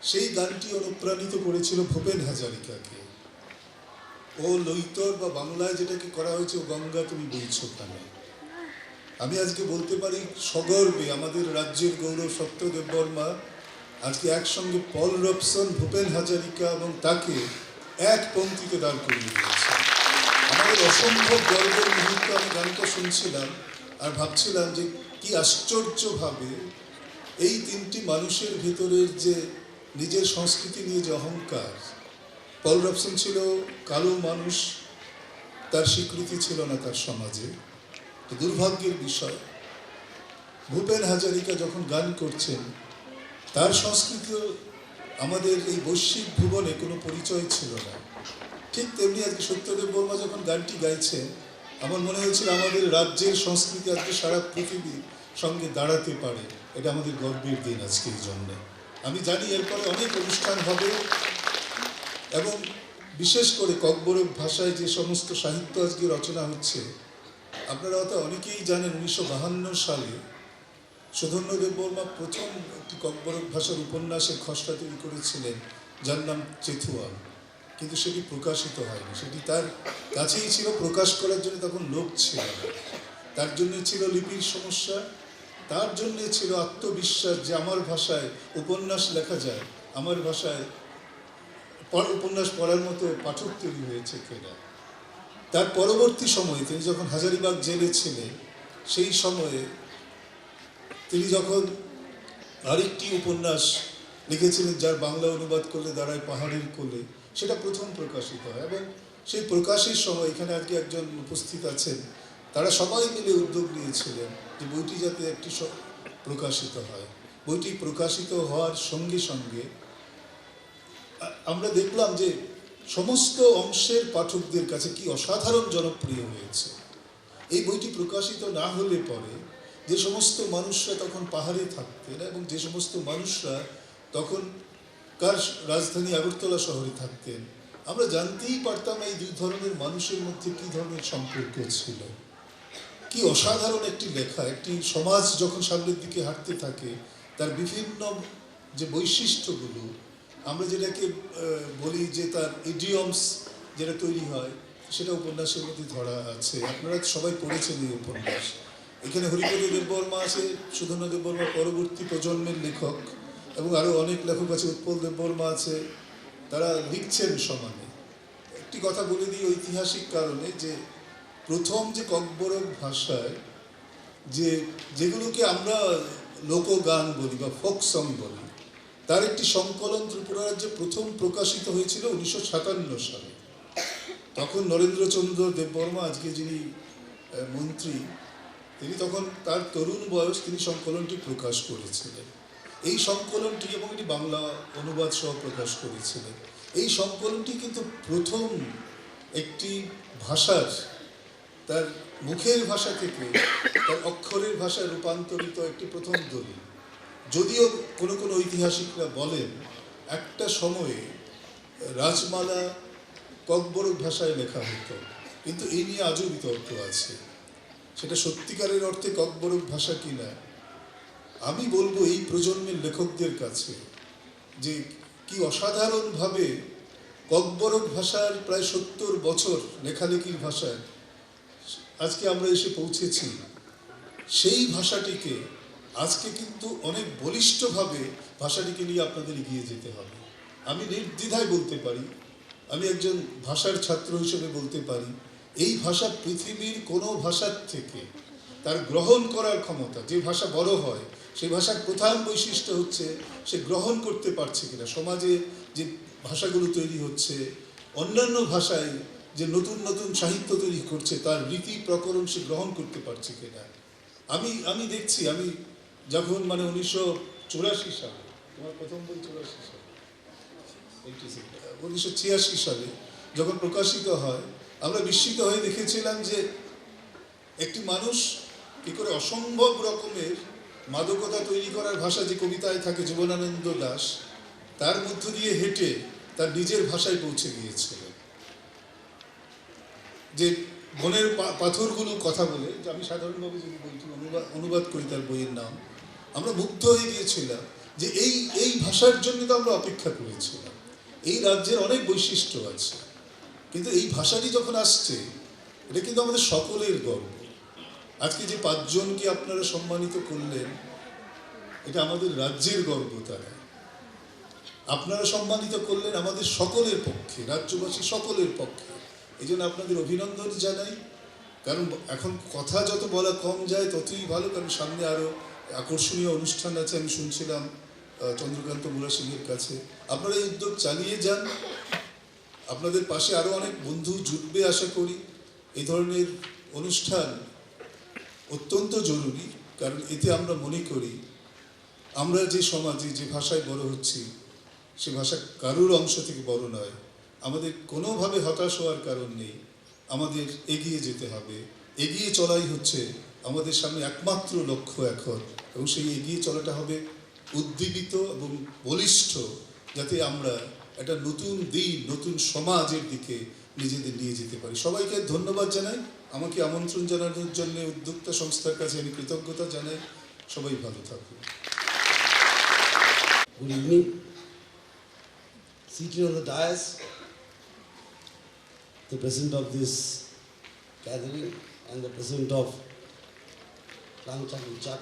সেই গানটি অনুপ্রাণিত করেছিল ভূপেন হাজারিকাকে। ও লইতর বা বাংলায় যেটাকে করা হয়েছে, "ও গঙ্গা তুমি বইছো কেন?" আমি আজকে বলতে পারি সগর্বে, আমাদের রাজ্যের গৌরব সত্য দেববর্মা আজকে একসঙ্গে পল রবসন, ভূপেন হাজারিকা এবং তাকে এক পংক্তিতে দাঁড় করিয়ে দিয়েছে। আমাদের অসম্ভব গর্বের মুহূর্ত। আমি গানটা শুনছিলাম আর ভাবছিলাম যে কি আশ্চর্যভাবে এই তিনটি মানুষের ভেতরের যে নিজের সংস্কৃতি নিয়ে যে অহংকার, পল রবসন ছিল কালো মানুষ, তার স্বীকৃতি ছিল না তার সমাজে। তো দুর্ভাগ্যের বিষয়, ভূপেন হাজারিকা যখন গান করছেন, তার সংস্কৃতিও আমাদের এই বৈশ্বিক ভুবনে কোনো পরিচয় ছিল না। ঠিক তেমনি আজকে সত্যদেব বর্মা যখন গানটি গাইছেন, আমার মনে হয়েছিল আমাদের রাজ্যের সংস্কৃতি আজকে সারা পৃথিবীর সঙ্গে দাঁড়াতে পারে। এটা আমাদের গর্বের দিন আজকে এই জন্যে। আমি জানি এরপরে অনেক অনুষ্ঠান হবে এবং বিশেষ করে ককবরক ভাষায় যে সমস্ত সাহিত্য আজকে রচনা হচ্ছে, আপনারা হয়তো অনেকেই জানেন, উনিশশো বাহান্ন সালে সুধন্য দেববর্মা প্রথম একটি ককবরক ভাষার উপন্যাসের খসড়া তৈরি করেছিলেন, যার নাম চেথুয়া। কিন্তু সেটি প্রকাশিত হয়নি, সেটি তার কাছেই ছিল, প্রকাশ করার জন্য তখন লোক ছিল না। তার জন্য ছিল লিপির সমস্যা, তার জন্য ছিল আত্মবিশ্বাস যে আমার ভাষায় উপন্যাস লেখা যায়, আমার ভাষায় পড়-, উপন্যাস পড়ার মতো পাঠক তৈরি হয়েছে কিনা। তার পরবর্তী সময়ে তিনি যখন হাজারীবাগ জেলে ছিলেন, সেই সময়ে তিনি যখন আরেকটি উপন্যাস লিখেছিলেন, যার বাংলা অনুবাদ করলে দাঁড়ায় পাহাড়ের কোলে, সেটা প্রথম প্রকাশিত হয় এবং সেই প্রকাশের সময় এখানে আজকে একজন উপস্থিত আছেন, তারা সবাই মিলে উদ্যোগ নিয়েছিলেন যে বইটি যাতে একটি স-, প্রকাশিত হয়। বইটি প্রকাশিত হওয়ার সঙ্গে সঙ্গে আ-, আমরা দেখলাম যে সমস্ত অংশের পাঠকদের কাছে কি অসাধারণ জনপ্রিয় হয়েছে। এই বইটি প্রকাশিত না হলে পরে যে সমস্ত মানুষরা তখন পাহাড়ে থাকতেন এবং যে সমস্ত মানুষরা তখনকার রাজধানী আগরতলা শহরে থাকতেন, আমরা জানতেই পারতাম না এই দুই ধরনের মানুষের মধ্যে কি ধরনের সম্পর্ক ছিল। কি অসাধারণ একটি লেখা। একটি সমাজ যখন সামনের দিকে হাঁটতে থাকে, তার বিভিন্ন যে বৈশিষ্ট্যগুলো, আমরা যেটাকে আহ, বলি যে তার ইডিয়মস যেটা তৈরি হয়, সেটা উপন্যাসের মধ্যে ধরা আছে। আপনারা সবাই পড়েছেন এই উপন্যাস। এখানে হরিপদ দেববর্মা আছে, সুধন্য দেববর্মা পরবর্তী প্রজন্মের লেখক, এবং আরও অনেক লেখক আছে, উৎপল দেববর্মা আছে, তারা লিখছেন সমানে। একটি কথা বলে দিই ঐতিহাসিক কারণে, যে প্রথম যে ককবরক ভাষায় যে, যেগুলোকে আমরা লোকগান বলি বা ফোক সং বলি, তার একটি সংকলন ত্রিপুরা রাজ্যে প্রথম প্রকাশিত হয়েছিল উনিশশো সাতান্ন সালে। তখন নরেন্দ্রচন্দ্র দেববর্মা, আজকে যিনি আহ, মন্ত্রী, তিনি তখন, তার তরুণ বয়স, তিনি সংকলনটি প্রকাশ করেছিলেন। এই সংকলনটি এবং এটি বাংলা অনুবাদ সহ প্রকাশ করেছিলেন। এই সংকলনটি কিন্তু প্রথম একটি ভাষার, তার মুখের ভাষা থেকে তার অক্ষরের ভাষায় রূপান্তরিত একটি প্রথম দলিল। যদিও কোনো কোনো ঐতিহাসিকরা বলেন একটা সময়ে রাজমালা ককবরক ভাষায় লেখা হতো, কিন্তু এই নিয়ে আজও বিতর্ক আছে। সেটা সত্যিকারের অর্থে ককবরক ভাষা কিনা। আমি বলবো এই প্রজন্মের লেখকদের কাছে যে কি অসাধারণভাবে ককবরক ভাষার প্রায় সত্তর বছর লেখালেখির ভাষায় আজকে আমরা এসে পৌঁছেছি। সেই ভাষাটিকে আজকে কিন্তু অনেক বলিষ্ঠভাবে ভাষাটিকে নিয়ে আপনাদের এগিয়ে যেতে হবে। আমি নির্দ্বিধায় বলতে পারি, আমি একজন ভাষার ছাত্র হিসেবে বলতে পারি, এই ভাষা পৃথিবীর কোনো ভাষার থেকে তার গ্রহণ করার ক্ষমতা, যে ভাষা বড় হয়, সেই ভাষার প্রধান বৈশিষ্ট্য হচ্ছে সে গ্রহণ করতে পারছে কিনা। সমাজে যে ভাষাগুলো তৈরি হচ্ছে, অন্যান্য ভাষায় যে নতুন নতুন সাহিত্য তৈরি করছে, তার রীতি প্রকরণ সে গ্রহণ করতে পারছে কিনা। আমি আমি দেখছি, আমি যখন, মানে, উনিশশো চুরাশি সালে, তোমার প্রথম বই চুরাশি সালে, উনিশশো ছিয়াশি সালে যখন প্রকাশিত হয়, আমরা বিস্মিত হয়ে দেখেছিলাম যে একটি মানুষ কি করে অসম্ভব রকমের মাদকতা তৈরি করার ভাষা, যে কবিতায় থাকে জীবনানন্দ দাশ, তার মধ্য দিয়ে হেঁটে তার নিজের ভাষায় পৌঁছে গিয়েছিল। যে বনের পা- পাথরগুলো কথা বলে, যে আমি সাধারণভাবে যদি বইটি অনুবাদ অনুবাদ করি তার বইয়ের নাম, আমরা মুগ্ধ হয়ে গিয়েছিলাম যে এই এই ভাষার জন্য তো আমরা অপেক্ষা করেছিলাম। এই রাজ্যের অনেক বৈশিষ্ট্য আছে, কিন্তু এই ভাষাটি যখন আসছে, এটা কিন্তু আমাদের সকলের গর্ব। আজকে যে পাঁচজনকে আপনারা সম্মানিত করলেন, এটা আমাদের রাজ্যের গর্ব। তারা আপনারা সম্মানিত করলেন আমাদের সকলের পক্ষে, রাজ্যবাসী সকলের পক্ষে। এই জন্য আপনাদের অভিনন্দন জানাই। কারণ এখন কথা যত বলা কম যায়, ততই ভালো, কারণ সামনে আরও আকর্ষণীয় অনুষ্ঠান আছে। আমি শুনছিলাম আহ, চন্দ্রকান্ত মুরাসিংহের কাছে। আপনারা এই উদ্যোগ চালিয়ে যান। আপনাদের পাশে আরও অনেক বন্ধু জুটবে আশা করি। এই ধরনের অনুষ্ঠান অত্যন্ত জরুরি, কারণ এতে আমরা মনে করি আমরা যে সমাজে, যে ভাষায় বড় হচ্ছি, সে ভাষা কারুর অংশ থেকে বড় নয়। আমাদের কোনোভাবে হতাশ হওয়ার কারণ নেই। আমাদের এগিয়ে যেতে হবে। এগিয়ে চলাই হচ্ছে আমাদের সামনে একমাত্র লক্ষ্য এখন, এবং সেই এগিয়ে চলাটা হবে উদ্দীপিত এবং বলিষ্ঠ, যাতে আমরা একটা নতুন দিন, নতুন সমাজের দিকে নিজেদের নিয়ে যেতে পারি। সবাইকে ধন্যবাদ জানাই আমাকে আমন্ত্রণ জানানোর জন্য উদ্যোক্তা সংস্থার কাছে আমি কৃতজ্ঞতা জানাই। সবাই ভালো থাকুন। Good evening. Seated on the dais, the president of this gathering and the president of Langchak Luchak,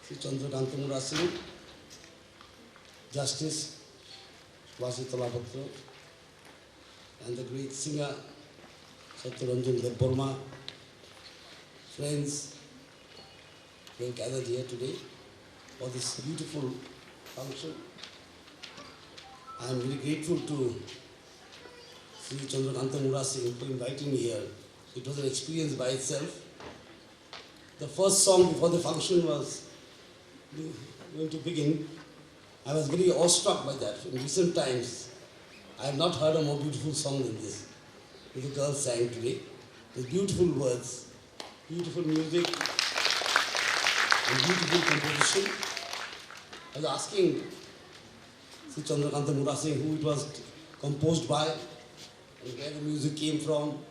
Sri Chandrakanta Murasing, Justice Subhash Talapatra, and the great singer Satyaranjan Debbarma, friends, we are gathered here today for this beautiful function. I am very grateful to Sri Chandrakanta Murasing for inviting me here. It was an experience by itself. The first song before the function was going to begin. I was very awestruck by that. In recent times, I have not heard a more beautiful song than this. The girls sang today. The beautiful words, beautiful music, and beautiful composition. I was asking Sri Chandrakanta Murasing who it was composed by and where the music came from.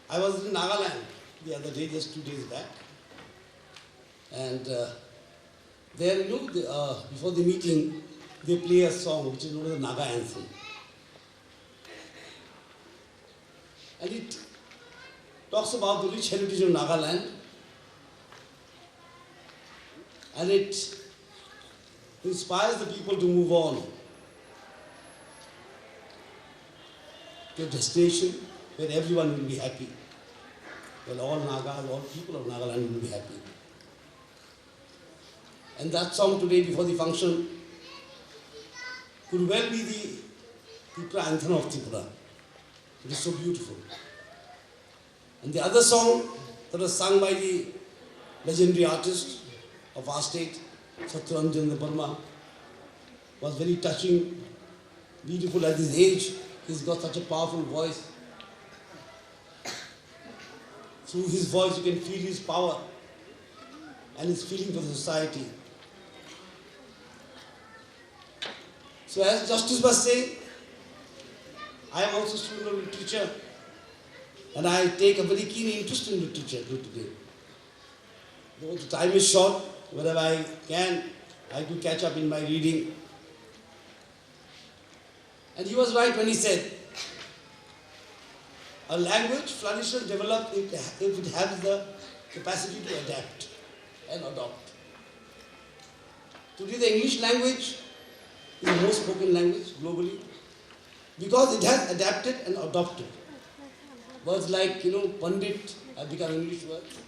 I was in Nagaland the other day, just two days back, And uh, there, you know, the, uh, before the meeting, they play a song which is known as the Naga anthem. And it talks about the rich heritage of Nagaland. And it inspires the people to move on to a destination where everyone will be happy, where all Nagas, all people of Nagaland will be happy. And that song today before the function could well be the Tipra anthem of Tripura. It is so beautiful. And the other song that was sung by the legendary artist of our state, Satyaranjan Debbarma, was very touching, beautiful at his age. He's got such a powerful voice. Through his voice, you can feel his power and his feeling for the society. So, as Justice was saying, I am also student of literature, and I take a very keen interest in literature till today. Though the time is short, wherever I can, I do catch up in my reading. And he was right when he said, a language flourishes and develops if, if it has the capacity to adapt and adopt. Today, the English language is the most spoken language globally because it has adapted and adopted. Words like, you know, Pandit have become English words.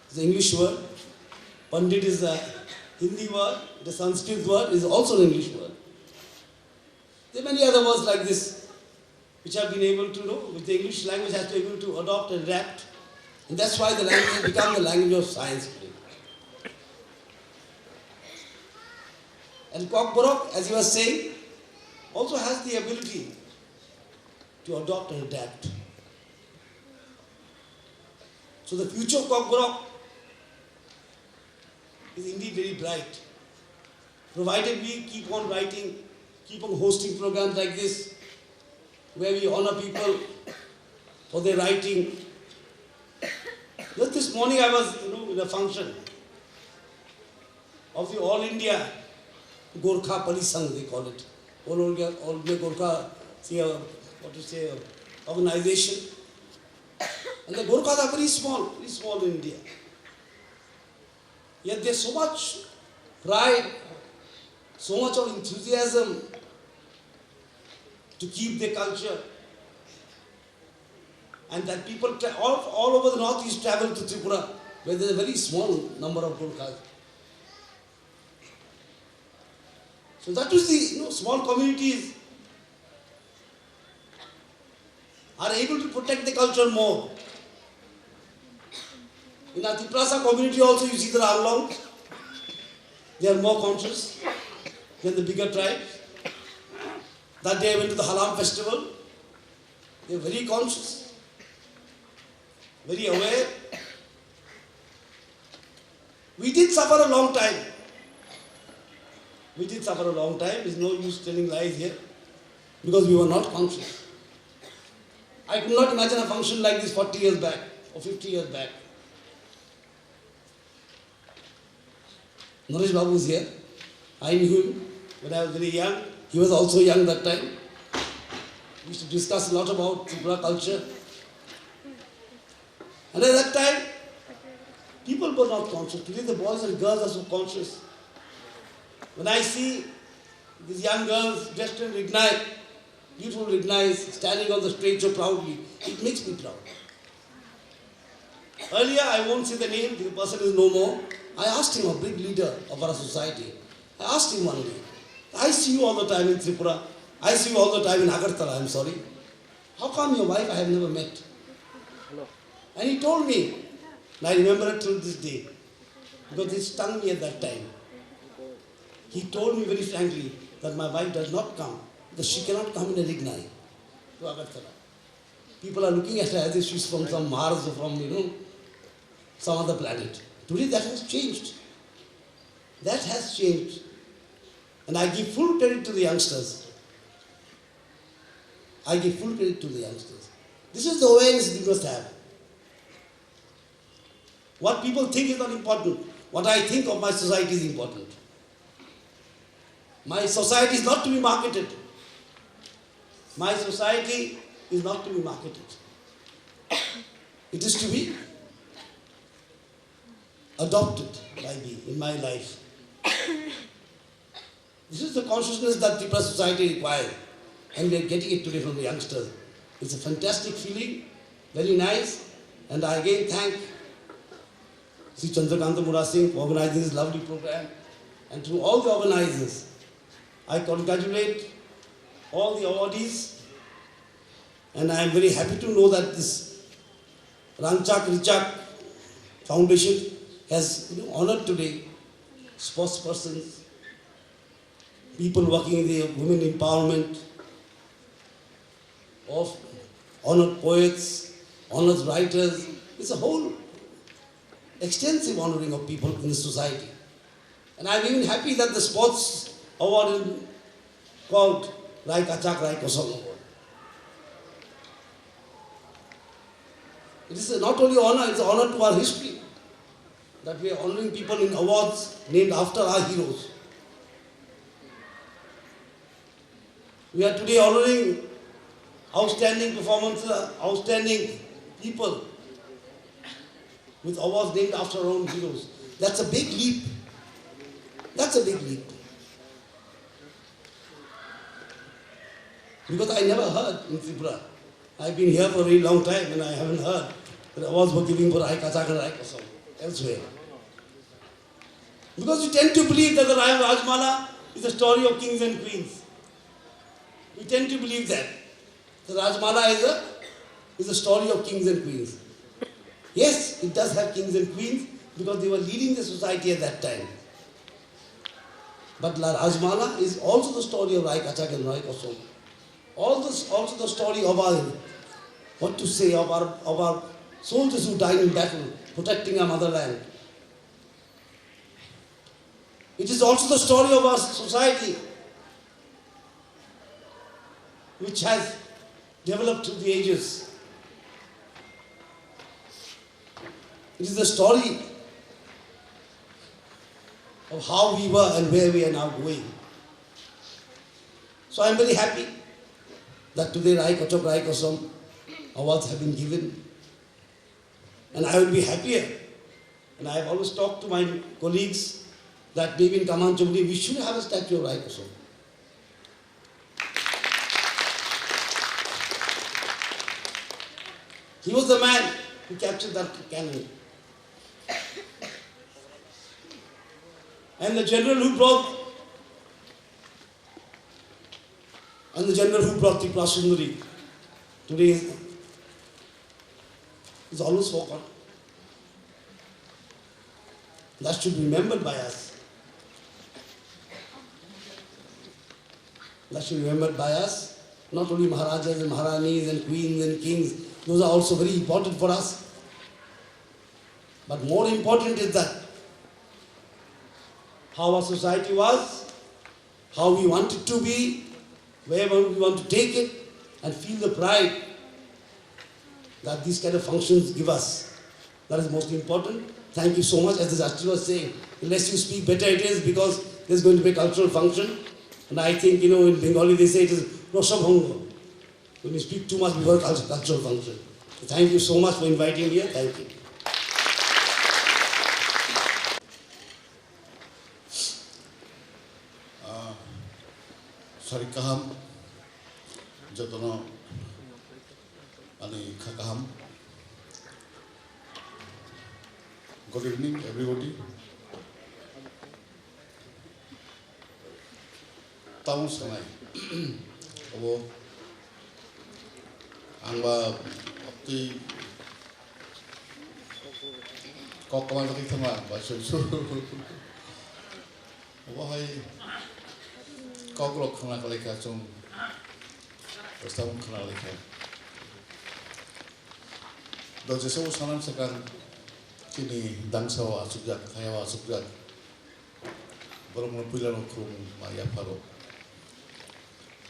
It's an English word. Pandit is a Hindi word. The Sanskrit word is also an English word. There are many other words like this which have been able to know, which the English language has been able to adopt and adapt. And that's why the language has become the language of science today. And Kokborok, as he was saying, also has the ability to adopt and adapt. So the future of Kokborok is indeed very bright, provided we keep on writing, keep on hosting programs like this, where we honor people for their writing. Just this morning I was, you know, in a function of the All India Gorkha Parisangh, they call it. All India, All India Gorkha, say, uh, what to say, uh, organization. And the Gorkhas are very small, very small in India. Yet there's so much pride, so much of enthusiasm to keep the culture. And that people tra- all, all over the Northeast travel to Tripura, where there's a very small number of Gorkhas. So that was the, you know, small communities are able to protect the culture more. In our Tiprasa community also, you see the Anglong, they are more conscious than the bigger tribes. That day I went to the Halam festival. They are very conscious, very aware. We did suffer a long time. We did suffer a long time. It's no use telling lies here because we were not conscious. I could not imagine a function like this forty years back or fifty years back. Naresh Babu is here. I knew him when I was very young. He was also young that time. We used to discuss a lot about Tripura culture. And at that time, people were not conscious. Today, the boys and girls are so conscious. When I see these young girls dressed in Rignai, beautiful Rignais, standing on the stage so proudly, it makes me proud. Earlier, I won't say the name, the person is no more. I asked him, a big leader of our society. I asked him one day, I see you all the time in Tripura. I see you all the time in Agartala, I'm sorry. How come your wife I have never met? And he told me, and I remember it till this day, because it stung me at that time. He told me very frankly that my wife does not come because she cannot come in a Rignai to Agartala. People are looking at her as if she's from some Mars or from, you know, some other planet. Today that has changed. That has changed. And I give full credit to the youngsters. I give full credit to the youngsters. This is the awareness we must have. What people think is not important. What I think of my society is important. My society is not to be marketed. My society is not to be marketed. It is to be adopted by me in my life. This is the consciousness that Tipraso society requires, and we are getting it today from the youngsters. It's a fantastic feeling, very nice, and I again thank Shri Chandrakanta Murasing for organizing this lovely program, and to all the organizers, I congratulate all the awardees, and I am very happy to know that this Rangchak Richak Foundation has, you know, honored today sports persons, people working in the women empowerment, of honored poets, honored writers. It's a whole extensive honoring of people in the society. And I'm even happy that the sports award is called Rai Kachak Rai Kosong Award. It is not only honor, it's an honor to our history that we are honoring people in awards named after our heroes. We are today honoring outstanding performances, outstanding people with awards named after our own heroes. That's a big leap. That's a big leap. Because I never heard in Tripura. I've been here for a very long time and I haven't heard that awards were given for Rai Kachak and Rai Kosong elsewhere. Because we tend to believe that the Rai Rajmala is a story of kings and queens. We tend to believe that. The Rajmala is a, is a story of kings and queens. Yes, it does have kings and queens because they were leading the society at that time. But La Rajmala is also the story of Rai Kachak and Rai Kosong. All this, also the story of our, what to say, of our, of our soldiers who died in battle, protecting our motherland. It is also the story of our society, which has developed through the ages. It is the story of how we were and where we are now going. So I am very happy that today Rai Kachak, Rai Kosong awards have been given. And I will be happier. And I have always talked to my colleagues that maybe in Kamanchobli we should have a statue of Rai Kosong. He was the man who captured that cannon. And the general who brought, and the general who brought Tripura Sundari today is, is always forgotten. That should be remembered by us. That should be remembered by us. Not only Maharajas and Maharanis and queens and kings, those are also very important for us. But more important is that how our society was, how we want it to be, wherever we want to take it, and feel the pride that these kind of functions give us. That is most important. Thank you so much. As the Jatri was saying, the less you speak, better it is, because there's going to be a cultural function. And I think, you know, in Bengali they say it is Rosabhanga. When you speak too much before cult-, cultural function. Thank you so much for inviting me here. Thank you. Ah, sari kaham, jotono ani kha kaham. Good evening, everybody. Tamo sanai. Abo ang ba twi kok kwma jagwi thangma ba sui su. Abo hai kok rok khna kalaikha chwng. Bwsamo khna kalaikha. Do jesabo sanam sakang chini dangsa o achukjak, thaya o achukjak. Borokno puilano khulumma yapharo.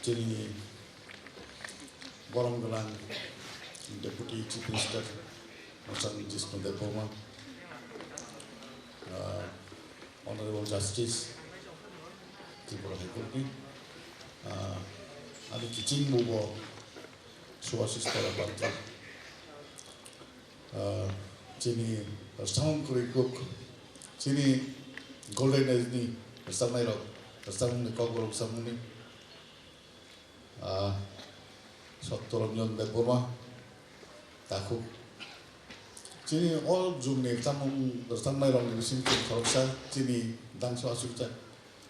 Chini borom gwnang Deputy Chief Minister Mwchang Jishnu Debbarma. Honorable Justice Tripura High Court ni, ah, ani kiching bubo Subhashish Tara Bhante. Ah, chini rwchapmung kwrwi kuk, chini Golden Age ni rwchapnai rok, rwchapmung ni kokborok rwchapmung ni, ah, Satya Ranjan Debbarma, takhuk. Chini o jugni rwchapmung, rwchapnai rokni bising chini khoroksa, chini dangso achukjak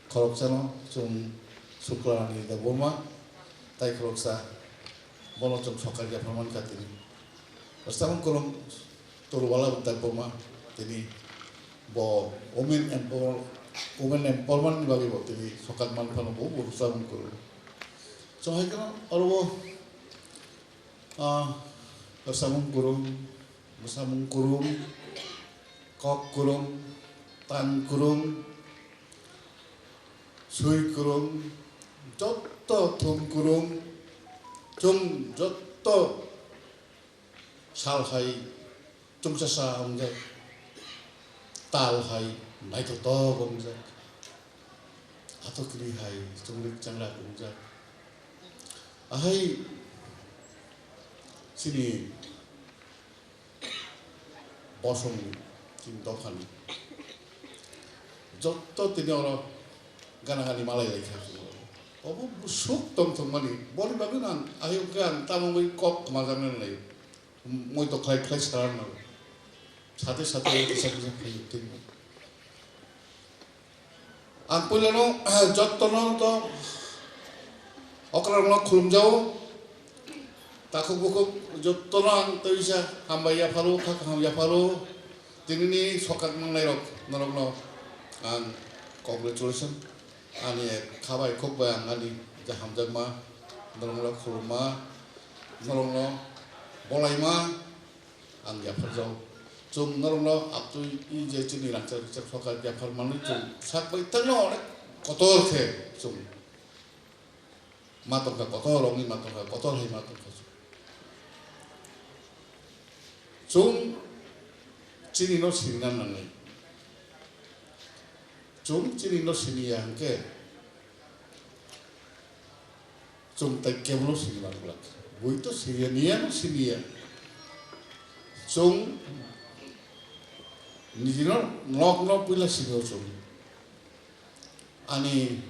khoroksano chwng Suklarani Debbarma, tai khoroksa bono chwng sokat yaphar mankha tini. Rwchapmung kwrwng Torwala Debbarma, tini bo women empower-, women empowerment ni bagwi bo tini sokat manphano bo, bo rwchapmung kwrwng. Chwng hai kheno oro bo, ah, rwchapmung kwrwng, mwsamung kwrwng, kok kwrwng, tang kwrwng, swi kwrwng, jotto thum kwrwng, chwng jotto sal hai chwngsacha wngjak, tal hai naithotok wngjak, atokri hai chwngrik changrak wngjak. Ahai chini bosongni, chini dophani jotto tini oro gana gani malai lai kha. Obo bwswk tong thwngmani, boni bagwino ang ayuk khe ang tamo wngwi kok kwmajaknai nai. Moi to khlai khlai sarar nai. Sate sate kisa kisa khlai twi. Ang puilano jottono to okrarokno khulumjao. Takhuk bukhuk jottono ang twisa hambai yapharo, kha kaham yapharo. Tinini sokak nangnairok norokno ang congratulation. Ani khabai khukbai ang ani je hamjakma norokno khulumma, norokno bolaima. Ang yapharjao. Chwng norokno aptwi i je chini rangchak rikchak sokha yaphar manwi chwng sak bai tangno onek kotor khe chwng ma tongkha, kotor rokni ma tongkha, kotor hai ma tongkha chwng. Chwng chini no sinina nangnai. Chwng chini no siniya hwnkhe, chwng tai kebono sini man glak. Bui to siniya, niya no siniya. Chwng nijino nok no puila sinio chwng. Ani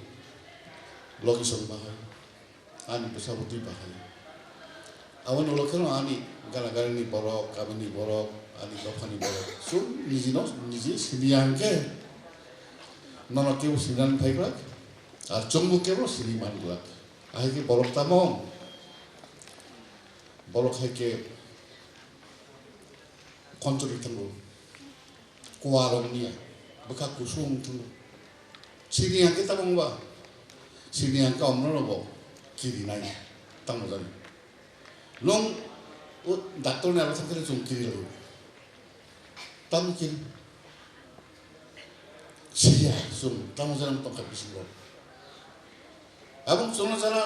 location bahai, ani bwsa bwtwi bahai. Aboni ulo kheno ani gana gani ni borok, kami ni borok, ani dopha ni borok. Chwng nijino niji siniya hwnkhe nono kebo sinani phai glak. Ar chwngbo kebo sini man glak. Ahai khe borok tamo? Borok hai khe koncholi thango. Kuarok niya. Bwkha kusung thango. Sini ang khe tamo ba? Sini ang khe omno no bo kiri nai. Tamo jani. Nung o doctor ni aro thang khe chwng kiri laio. Tamo kiri. Siya, chwng tamo jani tongkha bisingo. Abong chwngno jara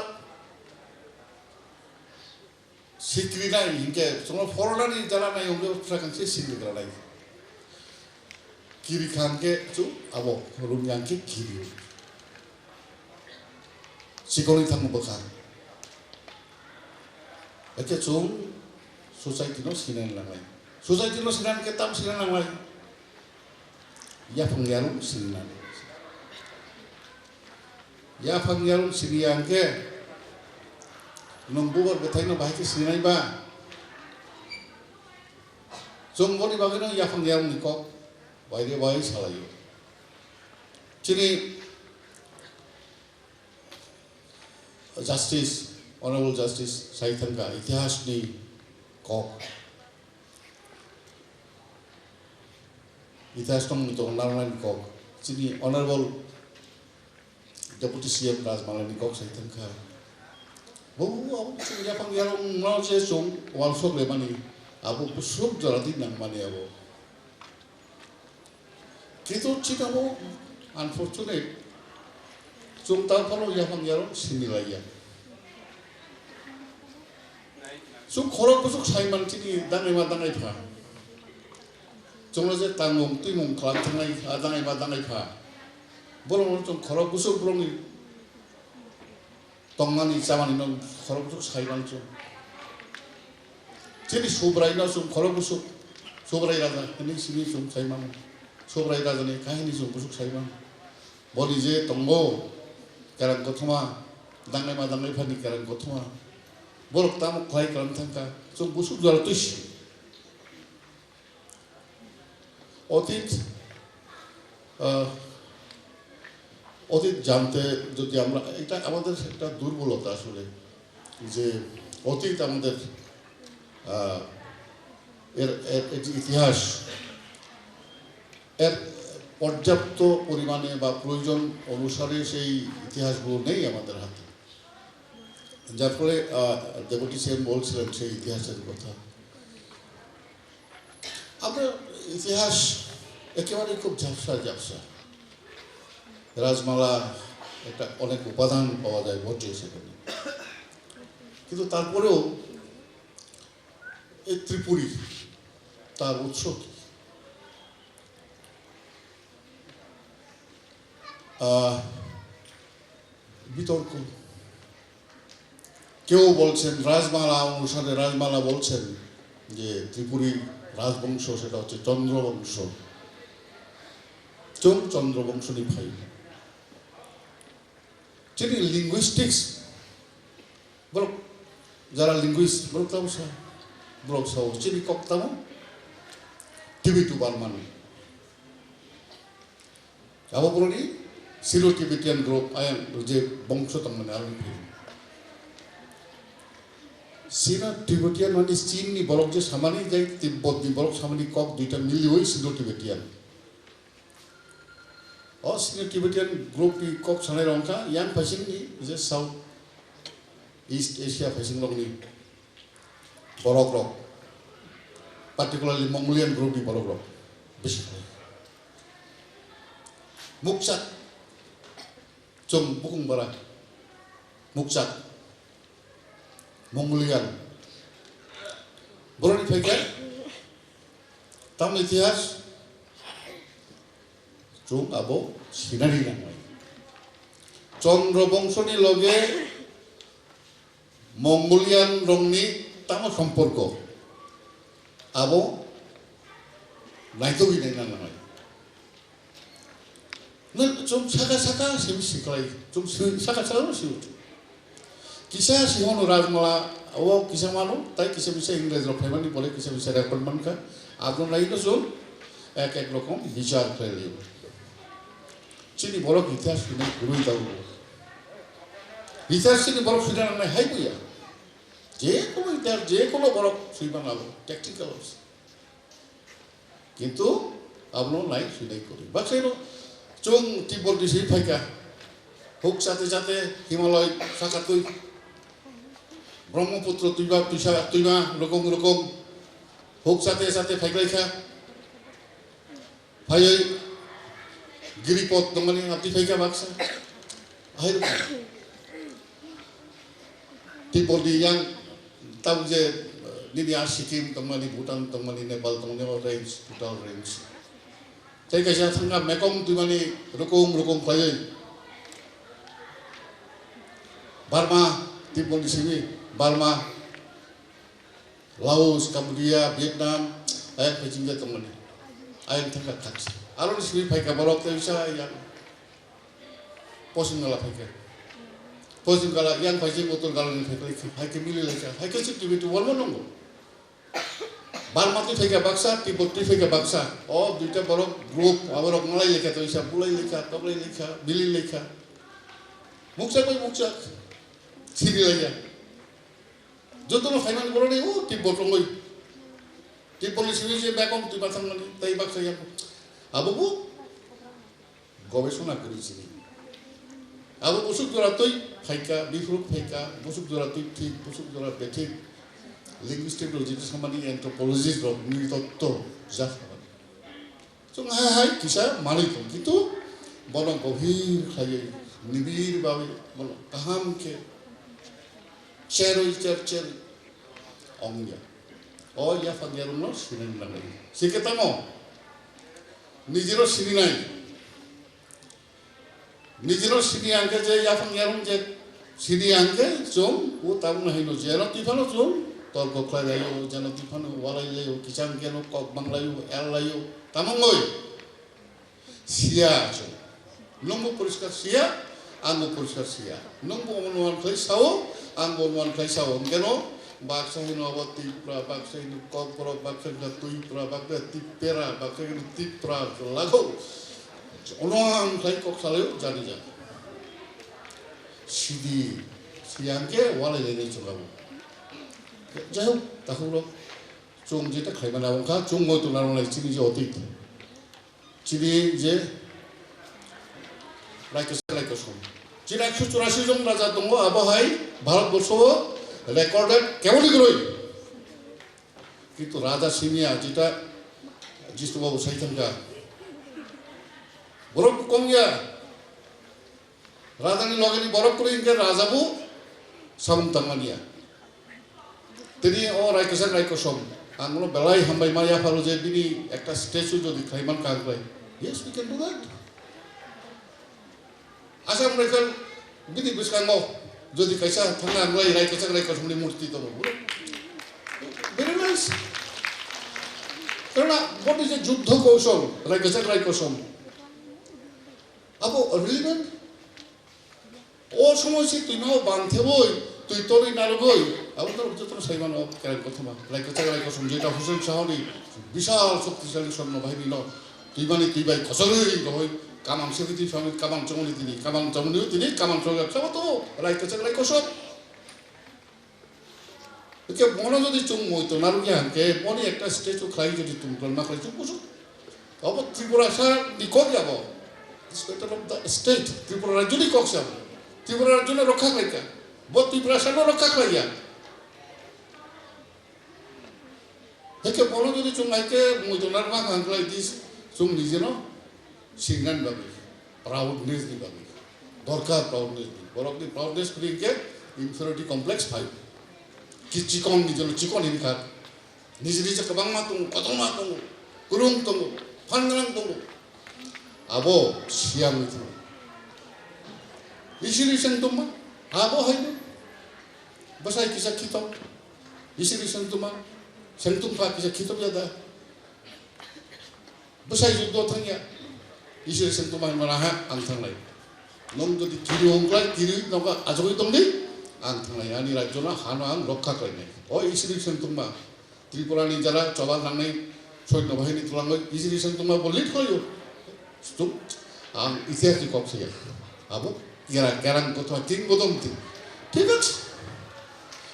sikri nai hinkhe chwngno phornani jara nai hwnkhe phwrwng se sikri gra nai. Kiri kha hwnkhe chwng abo rwngya hwnkhe kiri. Sikoni thangma bwkha. Hakhe chwng society no sinani nangnai. Society no sinani khe tam sinani nangnai. Yaphang yarung sininani. Yaphang yarung siniya hwnkhe nwng bubar bwthaino bahai khe sininai ba? Chwng boni bagwino yaphang yarungni kok bai re bai salaio. Chini Justice, Honorable Justice sai thangkha, itihasni kok, itihas tongmung tong narwknani kok, chini Honorable Deputy C M Rajmalani kok sai thangkha. Bo abo chwng yaphang yarung no je chwng wal sok lemani, abo bwswk jora di nangmani abo. Kintu chini abo unfortunate, chwng ta phano yaphang yarung sini laiya. Chwng khorok bwswk saiman chini dangaima dangai pha. Chwngno je tangmung twimung khlai thangnai, a dangaima dangai pha. Borokno chwng khorok bwswk borokni tongmani chamani no khorok bwswk sai mano chwng. Chini Subrai no chwng khorok bwswk, Subrai Raja hinwi simi chwng sai mano. Subrai Raja ni kahini chwng bwswk sai mano. Boni je tongo kerang kothoma, dangnai ma dangnai phani kerang kothoma. Borok tamo khlai kwrwng thangkha, chwng bwswk jora twi si. অতীত, আহ, অতীত জানতে যদি আমরা, এটা আমাদের একটা দুর্বলতা আসলে, যে অতীত আমাদের, আহ, এর, এর, এর যে ইতিহাস, এর পর্যাপ্ত পরিমাণে বা প্রয়োজন অনুসারে সেই ইতিহাসগুলো নেই আমাদের হাতে। যার ফলে, আহ, ডেপুটি সিএম বলছিলেন সেই ইতিহাসের কথা। আমরা ইতিহাস একেবারে খুব ঝাপসা ঝাপসা। রাজমালা একটা অনেক উপাদান পাওয়া যায় বটে সেখানে, কিন্তু তারপরেও এই ত্রিপুরী তার উৎস কি? আহ, বিতর্ক। কেউ বলছেন রাজমালা অনুসারে, রাজমালা বলছেন যে ত্রিপুরী রাজবংশ সেটা হচ্ছে চন্দ্রবংশ, চোম চন্দ্রবংশ নিফাই। Chini linguistics, borok jara linguist, borok tamo sa, borok sao, chini kok tamo, Tibeto Burman. Abo borokni Sino-Tibetan group, ayang je bongso tongmani abo ni. Sino-Tibetan mani Chin ni borok je samani, je Tibbot ni borok samani kok duita miliwi Sino-Tibetan. O Sino-Tibetan group ni kok sanai rok wngkha yang phaising ni je South East Asia phaising rok ni borok rok, particularly Mongolian group ni borok rok bisi khlai. Mukchak, chwng bukung bara, Mukchak, Mongolian. Borok ni phaikha, tamo itihas, chwng abo sinani nangnai. Chandra bongso ni loge Mongolian rokni tamo somporko abo naitugwi naina nangnai. Nwng chwng saka saka simi siklai, chwng si-, saka saka no si utu. Kisa si hono Rajmala, o kisa mano, tai kisa bisa Ingres rok phaimani bole kisa bisa record mankha. Abro nai no chwng ek ek rokom bichar khlai liyo. Chini borok itihas hwnwi kwrwi tabuk. Itihas chini borok swina nangnai hai buya. Je kono itihas, je kono borok swi mano abo, tactical. Kintu abono nai swi nai kwrwi. Baksa no chwng Tibor ni simi phaikha. Huk chate chate Himalay sakatwi. Brahmaputra twima, twisa, twima, rokong rokong. Huk chate chate phaiklaikha. Phaiwi Giripot tongmani abdi phaikha baksa. Ahai rokong. Tibor ni yang tabuk je, eh, nini a Sikkim tongmani, Bhutan tongmani, Nepal tongmani, o range, total range. Tei kaisa thangkha Mekong twimani rukung rukung khlaiwi. Burma, Tibor ni simi Burma, Laos, Cambodia, Vietnam, ayang phaisingya tongmani. Ayang thangkha thangsa. Aroni simi phaikha borok tei sa yang Poschim Gala phaikha. Poschim Gala yang phaising Uttor Gala ni phaikha, phaikha mili laikha. Phaikha si Tibet Borma nongo. Burma twi phaikha baksa, Tibet twi phaikha baksa. O duita borok group, aborok malai laikha, toisa bulai laikha, toklai laikha, mili laikha. Mukchak bai mukchak. Siri laikha. Jotono phaimani borok ni o Tibet rongoi. Tibet ni simi je Mekong twi bathang mani, tai baksa yang. Abo bo gobesona kwrwi sini. Abo busuk jora twi phaikha, biphuru phaikha, busuk jora twi thik, busuk jora bethik. Linguistic rok jiti samani anthropologist rok ni totto ja samani. Chwng hai hai kisa manwi tong, kintu bono gobhir khlaiwi, nibir bawi bono kaham khe cherwi cher cher ongya. O yaphang yarwkno sinani nangnai. Sikhe tamo nijero sininai. Nijino sidi hwnkhe je yaphang yarung je sidi hwnkhe chwng o tabukno haino jeno twi phano chwng torko khlai laio, jeno twi phano walai laio, kichang keno kok bang laio, el laio, tamo wngoi? Siya chwng. Nwngbo poriskar siya, angbo poriskar siya. Nwngbo omono wan khlai sao, angbo omono wan khlai sao. Hwnkeno baksa hino abo Tipra, baksa hino Kokborok, baksa hino Twipra, baksa Tipera, baksa hino Tipra, lago. Ono ang khlai kok salaio, jani ja. Sidi, siyang khe walai lainai chwng abo. Jai hok, takhuk rok, chwng jeta khlai mani abo wngkha, chwng moi tongna rwnai chini je otit. Chini je Raikasa Raikosom. Chini ekso churasi jon raja tongo, abo hai Bharat borso o recorded keboni kwrwi. Kintu raja simiya jeta Jishnu Babu sai thangkha. Borok kong ya. Rajani logeni borok kwrwi hinkhe raja bo samung tangmaniya. Tini o Raikasa Raikosom, ang bono belai hambai ma yapharo je bini ekta statue jodi khlai mankha ang khlai. Yes, we can do that. Assam Rifle bini bwskango jodi kaisa thangna ang khlai Raikasa Raikosomni murti tongo. Very nice. Karena boni je juddho koushol, Raikasa Raikosom. Abo relevant. O somoi se twi no bang theboi, twi torwi narwgwi, abo norok jotono sai mano, kereng kothoma. Raikasa Raikosom jeta Hussein Shahni bishal shoktisali swarno bahini no twi mani twi bai kochorwi rohoi, kamang se twi phangwi kamang chongni tini, kamang chongni tini, kamang chongni sabo to Raikasa Raikosom. Hwnkhe bono jodi chwng moi tongna rwkya hwnkhe boni ekta statue khlai jodi tongtong ma khlai chwng bujo. Abo Tripura sa ni kok ya bo. Respected of the state. Tripura rajyo ni kok sa bo. Tripura rajyo no rokha khlai kha. Bo Tripura sa no rokha khlai ya. Hwnkhe bono jodi chwng hai khe moi tongna rwkha hwnkhe like this chwng nijeno singnani bagwi. Proudness ni bagwi. Dorkar proudness ni. Borok ni proudness kwrwi hwnkhe inferiority complex phai. Ki chikon ni jono chikon hin kha. Niji niji kwbangma tongo, kotorma tongo, kwrwng tongo, phan gwnang tongo. Abo siyang ni tongo. Isiri sengtongma, abo hai no. Bwsai kisa khitok. Isiri sengtongma, sengtong pha kisa khitok ya da. Bwsai juddo thangya. Isiri sengtongma hinmana ha ang thanglai. Nwng jodi kiri hongklai, kiri nogo achugwi tongdi, ang thanglai. Ani rajyo no hano ang rokha khlainai. O Isiri sengtongma. Tripura ni jara choba nangnai soitno bahini twlangwi Isiri sengtongma bo lead khlaio. Chwng ang itihas ni kok saya. Abo kera kerang kotha king bodom ti. Thik ase.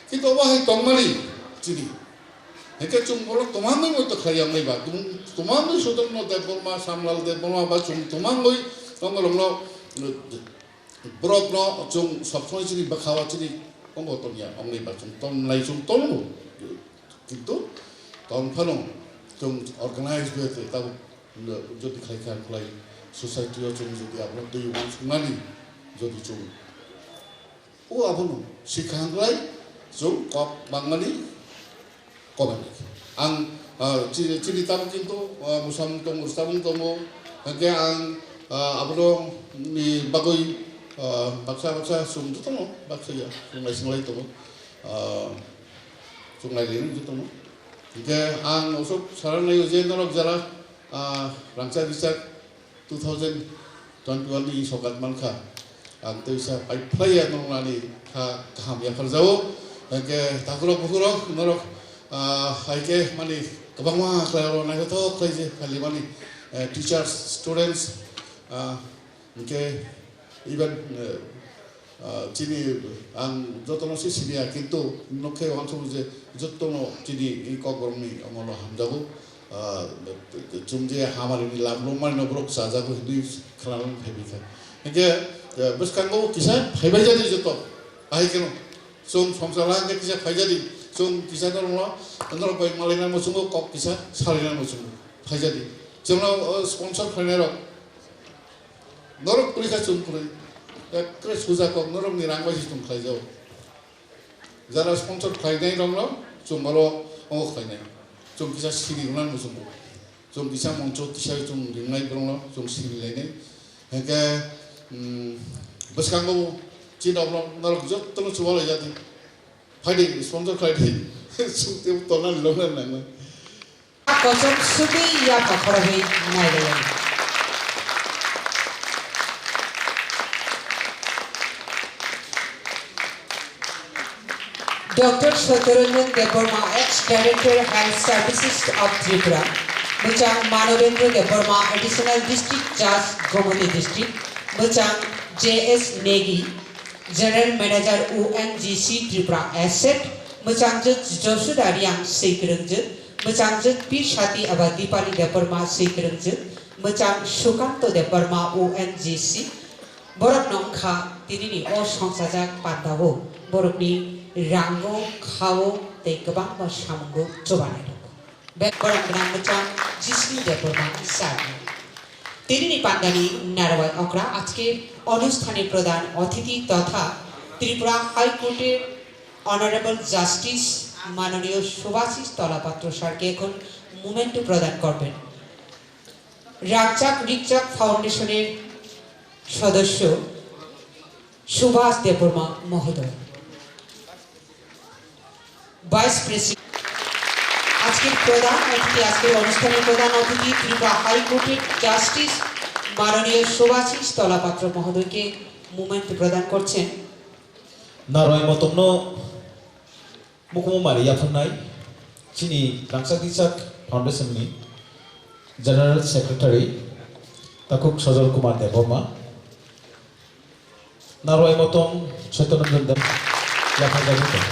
Kintu obo hai tongmani chini. Hwnkhe chwng bono twmangwi moi to khlai yang naiba. Tum-, twmangwi Sudamno Debbarma, Samlal Debbarma ba chwng twmangwi tongmorokno, eh, borokno chwng sob somoi chini bwkhao chini tongo tongya wngnai ba chwng tongnai chwng tongo. Kintu tong phano chwng organized way khe tabuk jodi khlai kha khlai society o chwng jodi abono twi uansukmani jodi chwng o abono sikha khlai chwng kok bangmani kok bangmani. Ang, ah, chini, chini tabuk kintu, ah, mwsamung tongo, samung tongo, hwnkhe ang, ah, abono ni bagwi, ah, baksa baksa chwng jotono baksa ya chwng naisinglai tongo. Ah, chwng nailainani jotono. Hwnkhe ang osok sana nai je norok jara, ah, rangchak rijak two thousand twenty-one ni sokat mankha. Ang tei sa pai phlai ya norok nani kha kaham yapharjao. Hwnkhe takhurok bukhurok norok, ah, hai khe mani kwbangma khlai oro naithothok khlai je phali mani, eh, teachers, students, ah, hwnkhe even, eh, Ah, chini ang jotono se siniya, kintu nokhe uansukgo je jotono chini i Kokborokni omono hamjago. Ah, chwng je hamari ni lam rwmani no borok chajago hinwi khwnalwi phaibaikha. Hinkhe, eh, bwskango kisa phaibai jadi joto. Ahai kheno chwng somsala hinkhe kisa phaijadi. Chwng kisa norokno, norok bai malaina muchungo kok kisa salaina muchungo. Phaijadi. Chwngno, oh, sponsor khlainairok. Norok kwrwi kha chwng kwrwi. Ekre suja kok norokni rang bai se chwng khlaijao. Jara sponsor khlainai rokno chwng oro omo khlainai. Chwng kisa siri rwnani bo chwng. Chwng kisa moncho kisa chwng ringnai borokno chwng siri lainai. Hinkhe Hmm, bwskango chini rok norok jotono chubalai jadi. Phaidi sponsor khlaidi. Sungte tolna longna nangma. Kosom sugwi yapha khorogwi nailaio. Doctor Satyaranjan Debbarma, Ex-Director Health Services of Tripura, mwchang Manobendra Debbarma, Additional District Judge, Gomati District, mwchang J S Negi, General Manager O N G C Tripura Asset, mwchangjwk Josuda Riang Swikwrwngjwk, mwchangjwk Pir Sati aba Dipali Debbarma Swikwrwngjwk, mwchang Sukanto Debbarma O N G C, borok no wngkha tinini o songchajak pandao borokni rango, khao tei kwbangma samungo chubanai rok. Bek borok gwnang mwchang Jisnu Debbarma sir. Tinini pandani narwai okra ajker onusthane prodhan othithi totha Tripura High Court er Honorable Justice Manoniyo Subhashish Tolapatro sir ke ekhon memento prodhan korben. Rakchak Rikchak Foundation er sodosyo Subhas Debbarma mohodoy. Vice President, আজকের প্রধান অতিথি, আজকের অনুষ্ঠানের প্রধান অতিথি ত্রিপুরা হাইকোর্টের জাস্টিস মাননীয় শুভাশিস তলাপাত্র মহোদয়কে মোমেন্ট প্রদান করছেন। Narwai motomno mukumu mari yapharnai chini Rangchak Rikchak Foundation ni General Secretary takhuk Sajal Kumar Debbarma. Narwai motom Soitya Ranjan Deb yaphajagwi tongo.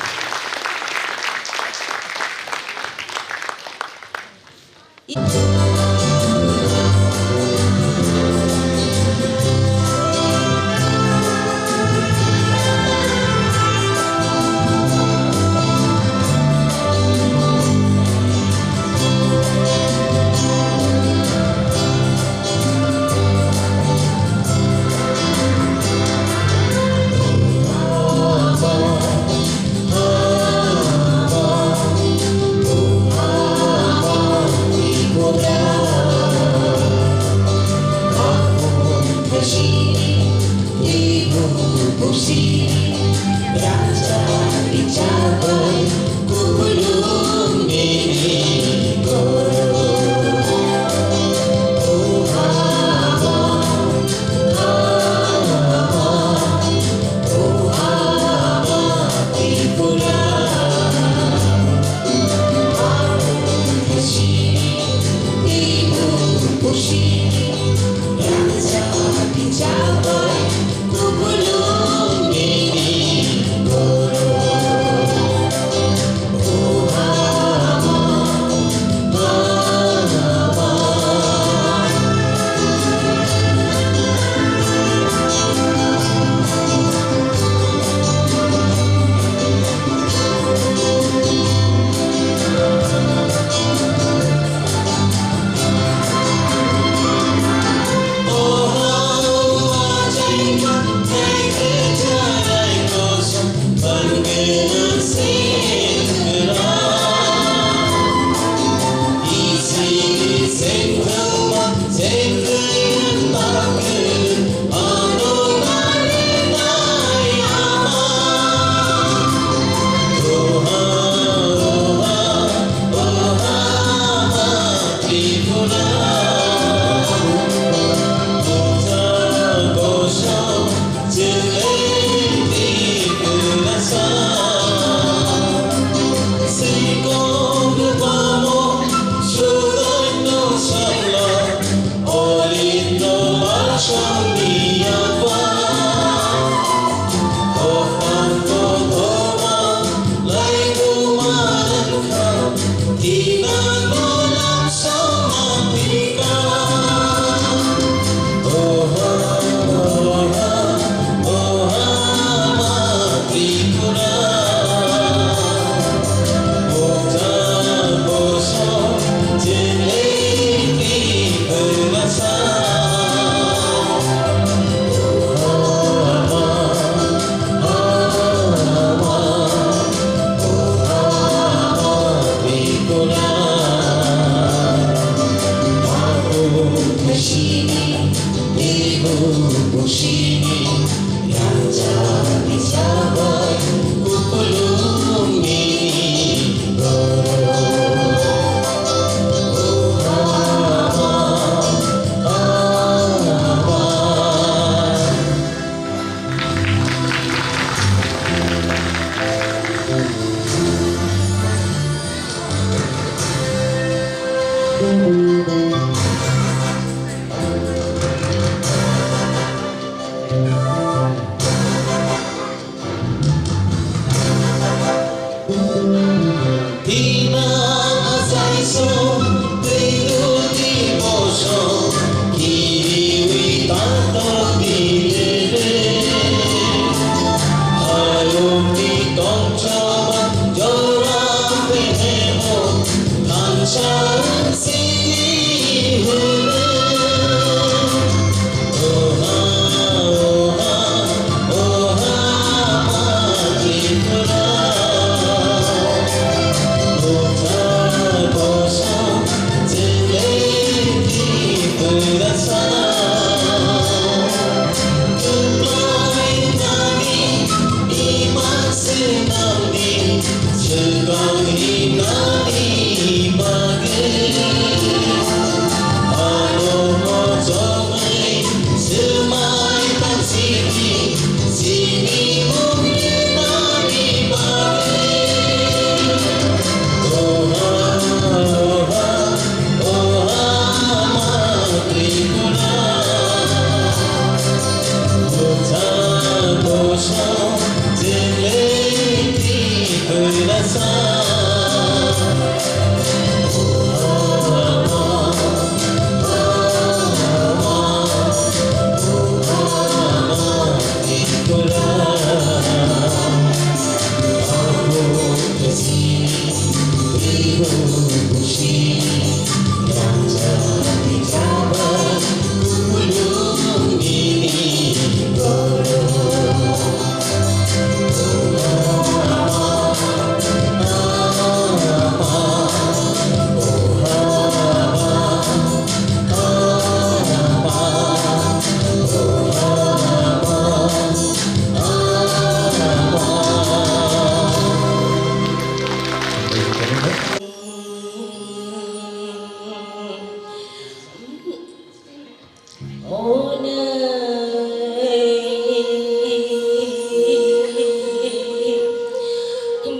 Onai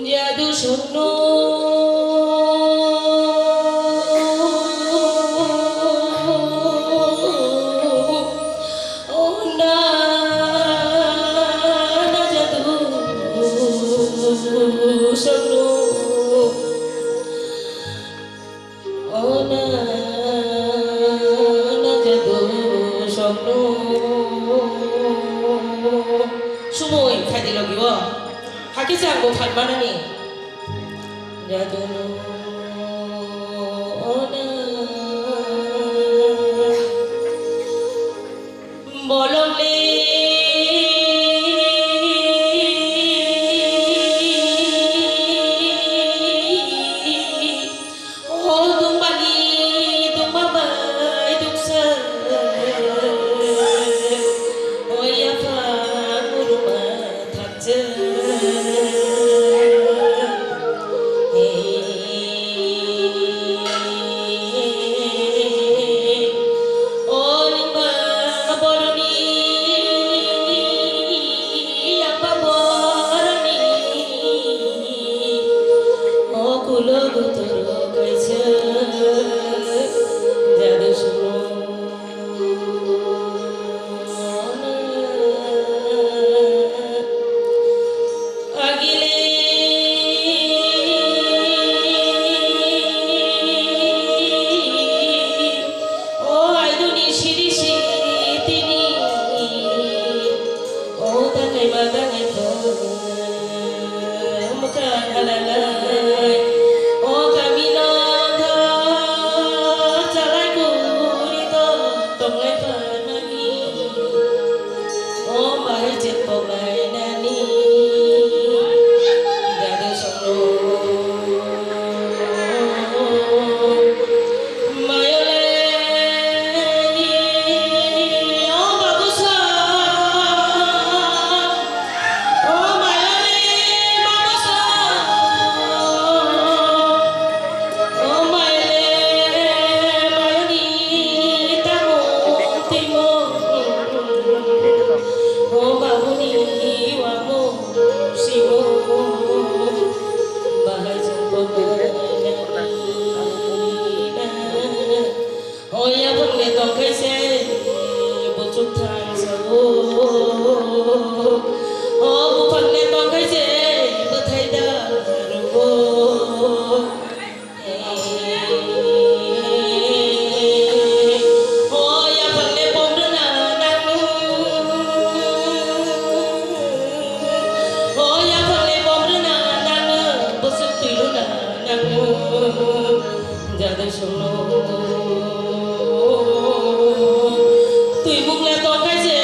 jadu songno, ona na jadu songno. Ona na jadu songno. Sumui phaidi logi o. Hakhe se ang bo phan manani. Jadu no ona. Bolong le o dungmani dungma bai duksa. O yapha guruma thakjak. Agile o aiduni siri siri tini o tangai madangai thong. Mwkhang halanai o kamino thang chalai kuri to tonglai phanani. O bai chepok lai nani dadu songno. Mayole ni o babu sa. O mayole babu sa. O mayole mayoni tamo timo. O babuni wamo simo. Bahai jengko na. O yaphang le tongkhai se buchuk thang sao. O buphang le tongkhai se bwthai da rugo. O yaphang le pom rwna nango. O yaphang le pom rwna nango. Buchuk twi rwna nango. Jadu songno. Twi mung le tongkhai se.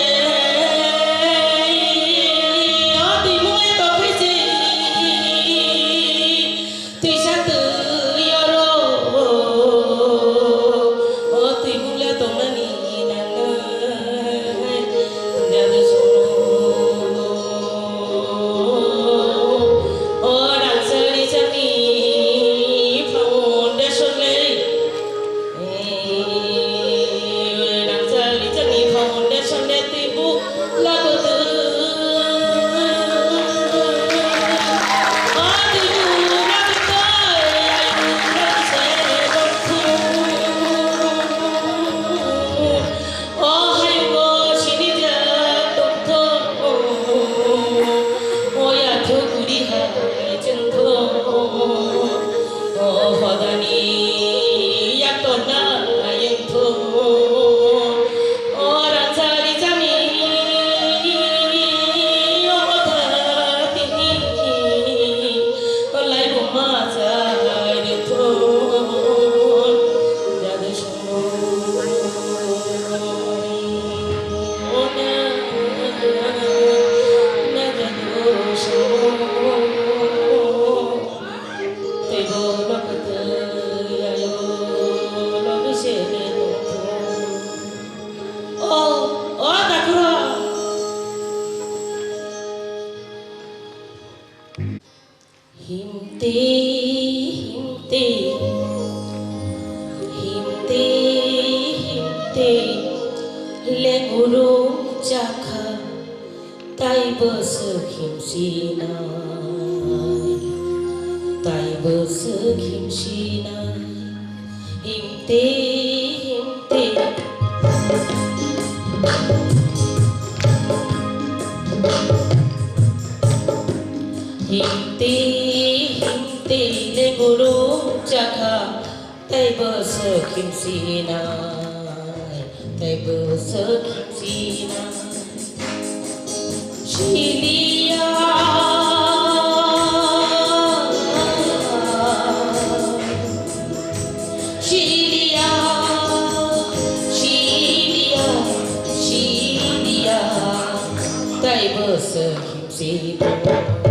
O twi mung le tongkhai se. Twisa twi oro. O twi mung le tongnani nangnai. Jadu songno. O rangchak richakni foundation le. Rangchak richakni foundation Lenguru chakha, taibo swk himsinai, taibo swk himsinai, himti, himti. Himti, himti, lenguru chakha, taibo swk himsinai, taibo swk himsinai. Siliya, siliya, siliya, siliya, taibo swk himsinai.